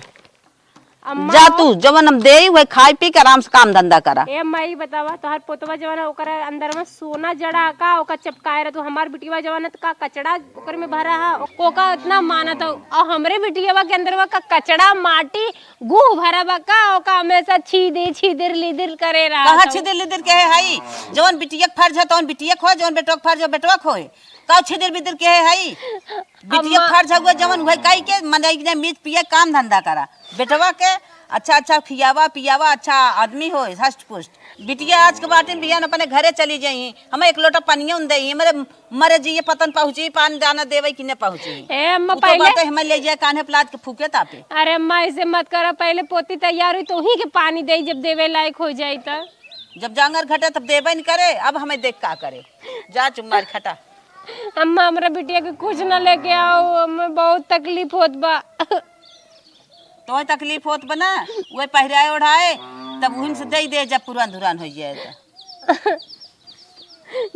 अम्मा। जा तू, जवन हम देई, वही खाई पी के आराम से काम धंधा करा। ए अम्मा, ई बतावा, तोहार पोतवा जवन है, ओकर अंदर में सोना जड़ा का, ओकर चपकाए रह तू, हमार बिटिया जवन है, त का कचड़ा ओकर में भरा है, ओका इतना मानत हो, और हमरे बिटिया के अंदर में का कचड़ा, माटी, गुह भरा बा का, ओका हमेशा छीदे, छीदिर, लिदिर करे रहा कहाँ था। छीदिर, लिदिर के है, हई? जवन बिटिया के फर्ज है, तवन बिटिया के हो, जवन बेटवा के फर्ज है, बेटवा के होए। का छिदिर बिदिर के है हई? बिटिया अम्मा। फर्ज हउए जवन उहे कई के, मने इने मीज पिए काम धंधा करा। बेटवा के अच्छा, अच्छा खियावा, पियावा, अच्छा आदमी होए, हष्ट पुष्ट। बिटिया आज के बाटे में बिहान अपने घरे चली जाई, हमें एक लोटा पनिया न देई, हमरे मरे जिए पतन पहुँची, पानी दाना देवे कि न पहुँची। ए अम्मा, उ तो पहले बाटे हमें ले जाए कान्हे पे लाद के फूके तापे। अरे अम्मा, ऐसे मत करा, पहले पोती तैयार हुई तो उही के पानी देई, जब देवे लायक हो जाई त। जब जांगर घटे तब देबे न करे, अब हमें देख का करे। जा चुप मार खटा। अम्मा, हमरा बिटिया के कुछ न लेके आओ, हमें बहुत तकलीफ होत बा। तोहे तकलीफ होत बा ना, उहे पहिराए ओढ़ाए, तब उहिन से दे दे, जब पुरान धुरान हो जाए त।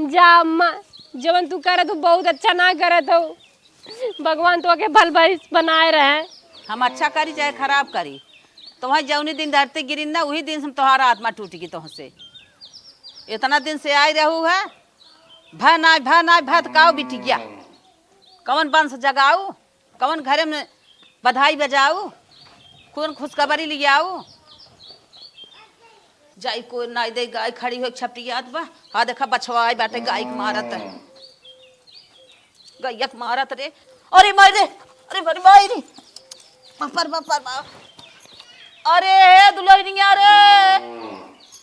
जा अम्मा, जवन तू करत हो बहुत अच्छा ना करत हो। भगवान तोहके भल भविष्य बनाए रहे। हम अच्छा करी चाहे खराब करी, तोहे जौनी दिन धरती गिरिन ना, उही दिन से तोहार आत्मा टूट गई तोहसे। इतना दिन से आई रहू है, भ नाय, भ नाय, भ त काऊ बिटिया, कवन वंश जगाऊ, कवन घरे में बधाई बजाऊ, कौन खुशखबरी लियाऊ। जाई कोई नाई दे, गाय खड़ी हो छपटियात बा। हाँ देखा बछवा आई बाटे, गाय के मारत है, गैया के मारत रे। अरे माई रे, अरे माई रे, बापर बापर बा। अरे हे दुलहिनिया रे,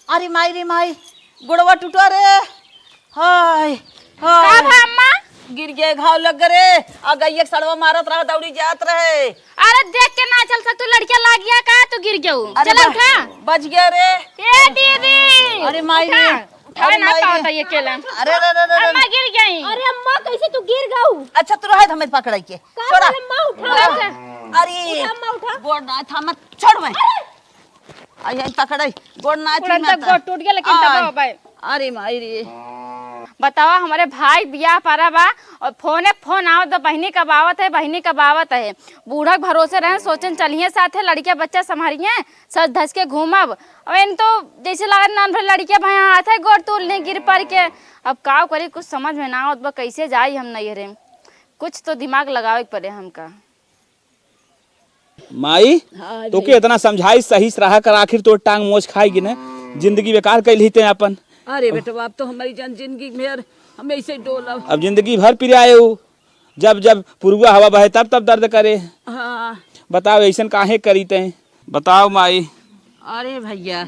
अरे माई रे माई, गोड़वा टूटा रे। हाय, हाय। का भा अम्मा? गिर गए, घाव लग गए रे। आ गइया के सड़वा मारत रहा, दौड़ी जात रहे। अरे देख के ना चल सक, तू लड़किया लागिया का, तू गिर गऊ। अरे चल बा-, उठा। बच गया रे। ए दीदी। अरे माई उठा। रे। उठावे अरे ना माई रे। पावता ये केला। अरे रे रे रे रे। अम्मा गिर गई। अरे अम्मा कैसे तू गिर गऊ? अच्छा तू रहे, हमें पकड़ाई के। का छोड़ा। बोले, अम्मा उठा। अरे। उठा अम्मा उठा। गोड़ ना था, मत छोड़ मैं। आई, आई, पकड़ाई, गोड़ ना उड़न थी तक माता। गोड़ टूट गया, लेकिन आय, दबाओ भाई। अरे माई रे। बतावा, हमारे भाई बियाह परा बा और फोने फोन आवत बा, बहिनी कब आवत है, बहिनी कब आवत है। बूढ़ा के भरोसे रहे, सोचन चलिए साथे, लड़किया बच्चा संभालिए, सज धज के घूमब। और इन तो जैसे लागत नान भर लड़किया भाई हाथ है, गोड़ तूल नहीं गिर पड़ के। अब का करी, कुछ समझ में ना आवत बा, कैसे जाई हम नैहरे। कुछ तो दिमाग लगावे के पड़े हमका। माई, हाँ तोके जी। इतना समझाई, सही से रहा कर, आखिर तोर टांग मोच खाई कि न, जिंदगी बेकार कैल ही ते अपन। अरे बेटवा, अब तो हमारी जन जिंदगी में यार, हम ऐसे डोलब। अब जिंदगी भर पिराए हो, जब जब पुरुआ हवा बहे तब तब दर्द करे। हाँ। बताओ ऐसन काहे करी ते? बताओ माई। अरे भैया,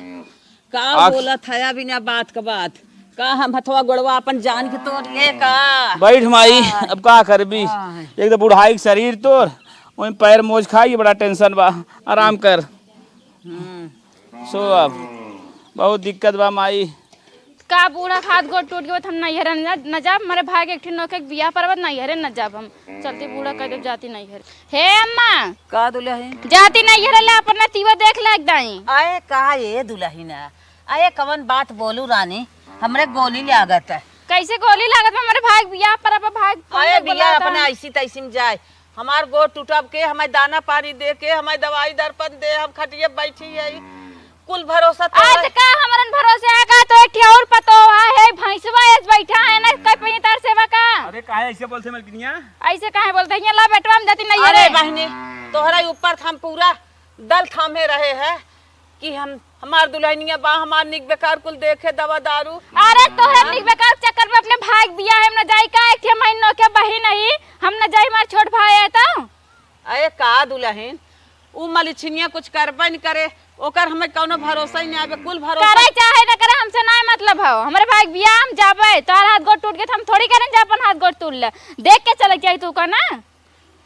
का आख- बोलत है बिना बात का बात? का हम हथवा गोड़वा अपन जान के तोड़ ले का? बैठ माई, हाँ। अब का करबी? हाँ। एक तो बुढ़ाई के शरीर तोर, वहीं पैर मोच खाई, बड़ा टेंशन बा। आराम कर। हम्म। सो अब बहुत दिक्कत बा माई। का बूढ़ा के हाथ गोड़ टूट गए, हम नैहरे न जा-, न जाब। हमारे भाई के एक ठे नौके के बियाह परबत, नैहरे न जाब हम। चलती बूढ़ा कह देब जाती नैहरे। हे अम्मा। का दुल्हन? जाती नैहरे, ला अपन नतीवा देख ले एक दाई। आए का ये दुल्हन? आए कवन बात बोलू रानी? हमरे गोली लागत है। कैसे गोली लागत बा? हमारे भाई के बियाह परब, भाई के अरे बियाह अपने ऐसी तैसी में जाए। हमार गोड़ टूटब के, हमें दाना पानी दे के, हमें दवाई दर्पण दे, हम खटिया बैठी है। कुल भरोसा तो आज है। का हमरन भरोसे है का? तो एक ठे और पतो है, है भैंसवा एस बैठा है ना, कई पहिए तार सेवा का। अरे काहे ऐसे बोलते मलकिनिया? ऐसे काहे बोलते हैं? ला बेटवा, हम जाती नहीं अरे है। बहिनी, तोहरा ऊपर हम पूरा दल थामे रहे हैं कि हम, हमार दुल्हनिया बा, हमार निक बेकार कुल देखे, दवा दारू। अरे तोहरे हाँ? निक बेकार चक्कर में अपने भाई के बियाह में न जाई का? एक ठे महीन नौके बहिन ही, हम न जाई, हमार छोट भाई है तो। अरे का दुल्हन, उ मलिछिनिया कुछ करबे न करे, ओकर हमें कौनो भरोसा ही नहीं आवे, कुल भरोसा करे चाहे न करे, हमसे ना मतलब हो। हमरे भाई के बियाह हम जाबे, तोहर हाथ गोड़ टूट गए तो हम थोड़ी करें जे अपन हाथ गोड़ टूट ले, देख के चले के चाही तू का ना।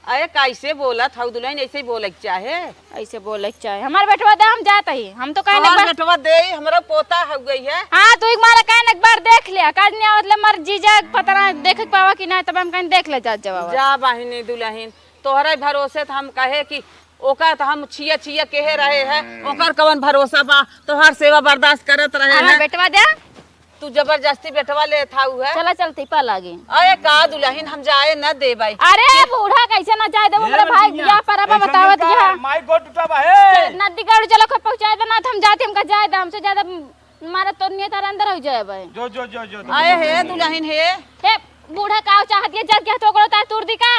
अरे कैसे बोलत हऊ दुल्हन, ऐसे ही बोले के चाहे। ऐसे बोले के चाहे, हमार बेटवा दे, हम जात ही, हम तो कहे तोहर ना बेटवा दे, हमरा पोता हो गई है। हाँ, तू एक मारा कहे ना, एक बार देख ले, काज नहीं आवत ले, मर जीजा पता ना देख के पावा कि ना, तब हम कहीं देख ले जात जवाब। जा बहिनी दुल्हन, तोहरे भरोसे त हम कहे कि ओका त हम छिया छिया कहे रहे हैं, ओकर कवन भरोसा बा, तोहार सेवा बर्दाश्त करत रहे हमार हैं। बेटवा दे। तू जबरदस्ती बेटवा ले थाऊ है। चला चलती पा लागे। अरे का दुल्हन हम जाए न देबै। अरे बूढ़ा कैसे ना जाए देबो, ए मेरे भाई लड़किया, बियाह पर अब ऐसा बतावत नहीं का, है। माई गोड़ टूटा बा, हे। नदी गाड़ू चलो को पहुंचाए दे ना, त हम जाते, हमका जाए दे, हमसे ज्यादा मारा तो नियत अंदर हो जाए भाई। जो, जो, जो, जो, जो। अरे हे दुल्हन हे। हे बूढ़ा का चाहत ये जल के तो ओकरो तार तोड़ दी का?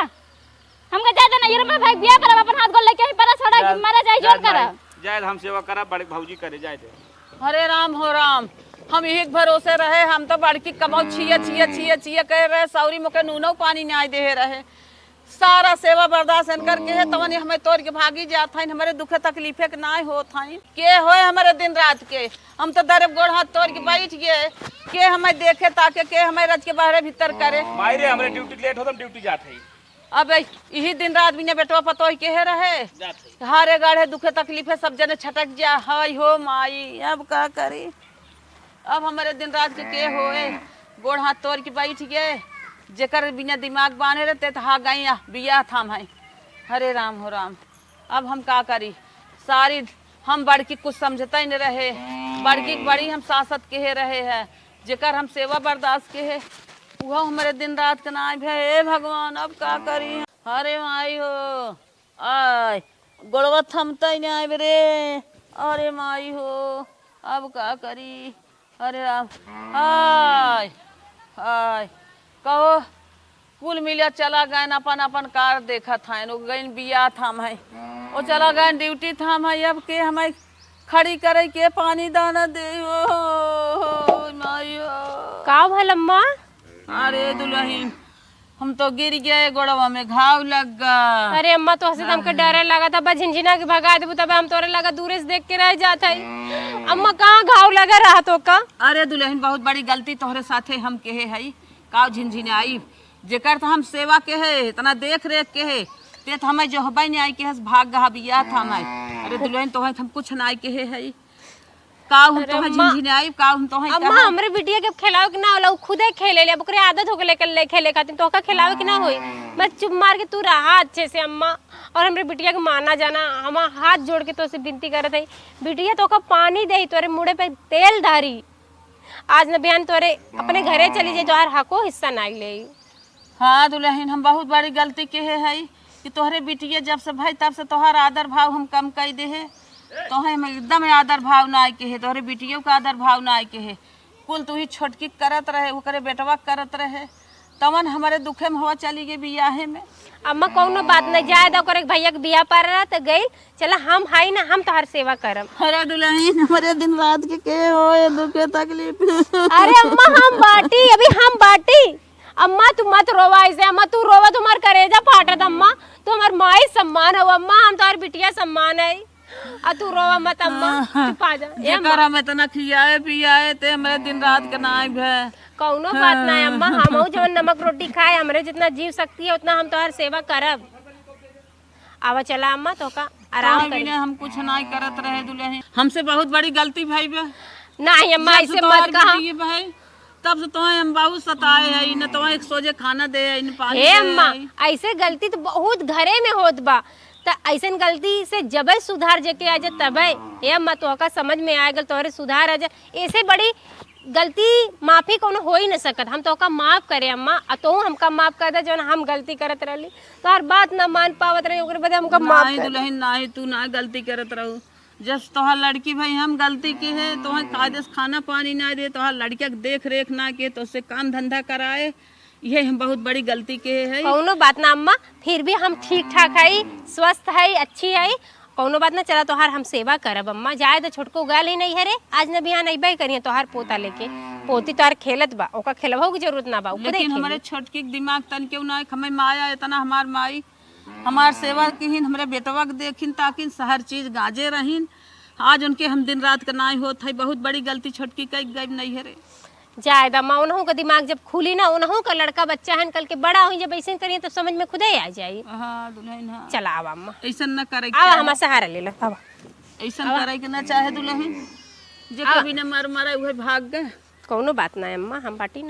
हमका जाए दे ना, ये रे भाई बियाह करब, अपन हाथ गोड़ लेके ही परा छोड़ा कि जाए, मरा जाए, जाए जोन करा। भाई, जाए हम सेवा करब, बड़े भौजी करे, जाए दे। हरे राम हो राम, हम यही के भरोसे रहे, हम तो बड़की कबहू छिया, छिया, छिया, छिया कहे रहे, सौरी मोके नूनो पानी नाय देहे रहे। सारा सेवा बर्दाश्त इनकर के है, तवन हमें तोड़ के भागी जात हइन, हमरे दुखे तकलीफे के नाय होत हइन। के होए हमरे दिन रात के? हम तो दरे गोड़ हाथ तोड़ के बैठ गए, के हमें देखे ताके, के हमें रज के बाहरे भीतर करे। माई रे, हमरे ड्यूटी लेट होत, हम ड्यूटी जात हई। अब यही दिन रात बिना बेटवा पतोह के है रहे, जात हई। हारे गाढ़े दुखे तकलीफे सब जने छटक जा, हाय हो माई, अब का करी? अब हमरे दिन रात के के होए? गोड़ हाथ तोड़ के बैठ गए, जेकर बिना दिमाग बांधे रहते तो हा गई बियाह थाम है। हरे राम हो राम, अब हम का करी? सारी हम बड़की कुछ समझता ही नहीं रहे, बड़की के बड़ी हम सासत के रहे है, जेकर हम सेवा बर्दाश्त के है, उहो हमरे दिन रात के नाय भे। हे भगवान, अब का करी? अरे माई हो, आय, गोड़वा थमता ही नाय रे। अरे माई हो, अब का करी? अरे राम, हाय, हाय, कहो, कुल मिलिया चला गए, अपन अपन कार देखत हैं, वो गइन बियाह थाम है, वो चला गए ड्यूटी थाम है, अब के हमें खड़ी करे, के पानी दाना दे हो, माई हो। का भल अम्मा? अरे दुलहिन, हम तो गिर गए, गोड़वा में घाव लग गा। अरे अम्मा, तोहसे तो हमके हाँ। डरे लगा था, बस झिनझिना के भगा देबू, तबे हम तोरे लगा दूरे से देख के रह जात हई। अम्मा, कहाँ घाव लगा रहा तो का? अरे दुलहिन, बहुत बड़ी गलती तोहरे साथे हम केहे हई। काव झिनझिनाई, जेकर तो हम सेवा केहे, इतना देख रेख केहे, ते तो हमें जोहबे नहीं आई केहस, भाग गहा बिया था हमें। अरे दुलहिन, तोहे हम कुछ नहीं केहे हई। काव हम अरे तोहे अम्मा, झिनझिनाई, काव हम तोहे अम्मा, कहा? हमरे बिटिया के अब खेलावे के ना होला, उ खुदे खेले ले, अब ओकरे आदत हो गले, ले खेले खातिर, तोहका खेलावे के ना होई। बस चुप मार के तू रहा अच्छे से अम्मा, और हमरे बिटिया के माना जाना, हम हाथ जोड़ के तोसे विनती करत हई, बिटिया तोहका पानी देई, तोरे मुड़े पे तेल डारी, आज न बिहान तोरे अपने घरे चली जाई, तोहार हको हिस्सा ना ले। हाँ दुलहिन, हम बहुत बड़ी गलती केहे हई कि तोहरे बिटिया जब से भई तब से तोहार आदर भाव हम कम कई देहे। तोहे हम एकदम आदर भाव ना आए केहे, तोहरे बिटियो का आदर भाव ना आए केहे। कुल तू ही छोटकी करत रहे, ओकरे बेटवा करत रहे, तवन हमरे दुखे में हवा चली गई बियाहे में। अम्मा कौनो बात नहीं, जाए दो, ओकरे भैया के बियाह पर रहा तो गई। चला हम हई ना, हम तोहार सेवा करब। अरे दुलहिन, हमरे दिन रात के के होए दुखे तकलीफ? अरे अम्मा हम बाटी, अभी हम बाटी। अम्मा, तू मत रोवा ऐसे, अम्मा, तू रोवा, तुम्हार करेजा फाटत, अम्मा, तू हमार माई सम्मान हो, अम्मा, हम तोहार बिटिया सम्मान है, आ तू रोवा मत, अम्मा, हाँ, चुप आ जा, ए जेकर अम्मा। हम इतना खियाए पियाए, ते हमरे दिन रात के नाई भे। कौनो बात ना है, अम्मा, हाँ। हमहू जवन नमक रोटी खाए, हमरे जितना जीव शक्ति है, उतना हम तोहार सेवा करब। आवा चला, अम्मा, तोहका आराम तोहरे करी। बिना हम कुछ नाई करत रहे दुलहिन, हमसे बहुत बड़ी गलती भई बे। नहीं, अम्मा, जब से ऐसे तोहार मत कहा। बिटिया भई, तब से तोहे हम बहुत सताए हई, न तोहे एक सोझे खाना दे हई, न पानी हे दे अम्मा, हई। ऐसे गलती तो बहुत घरे में होत बा, त ऐसन गलती से जबे सुधार जेके आ जाए तबे। हे अम्मा, तोहका समझ में आए गल, तोहरे सुधार आ जाए, ऐसे बड़ी गलती माफी कौनो हो ही न सकत। हम तोहका माफ करे अम्मा, आ तोहू हमका माफ कर दे, जौन हम गलती करत रहली, तोहार बात ना मान पावत रही, ओकरे बदे हमका माफ नहीं कर दे। दुलहिन, नहीं, तू ना गलती करत रहू। जस तोहार लड़की भई हम गलती केहे, तोहे कायदे से खाना पानी ना दे, तोहार लड़किया के देख रेख ना के, तोसे काम धंधा कराए, इहे हम बहुत बड़ी गलती केहे हई। कौनो बात ना अम्मा, फिर भी हम ठीक ठाक हई, स्वस्थ हई, अच्छी हई, कौनो बात ना। चला तोहार हम सेवा करब अम्मा, जाए तो छोटको गल ही नहीं है रे, आज न बिहान अइबे करिहे तोहार पोता लेके, पोती तोहार खेलत बा, ओका खेलबहू की जरूरत ना बा, उ खुदे लेकिन खेली। हमरे छोटकी के दिमाग तन केहू ना, हमें माया इतना हमार माई हमार सेवा किहिन, हमरे बेटवा के देखिन, ताकिन हर चीज गाजे रहिन। आज उनके हम दिन रात के नाई होत है, बहुत बड़ी गलती छोटकी कई गई नहीं है रे। जाए दा माँ, उनहू का दिमाग जब खुली ना, उनहू का लड़का बच्चा है, कल के बड़ा हुई जब ऐसे करिए तब समझ में खुदे आ जाई। हाँ दुलहिन, हाँ। चला आवा अम्मा, ऐसन न करे के आवा चाहे। हमार सहारा ले लो, आवा। ऐसन आवा। करे के ना चाहे दुलहिन, जे आवा। कभी न मर मरे उहे भाग गए। कौनो बात ना है अम्मा, हम बाटी।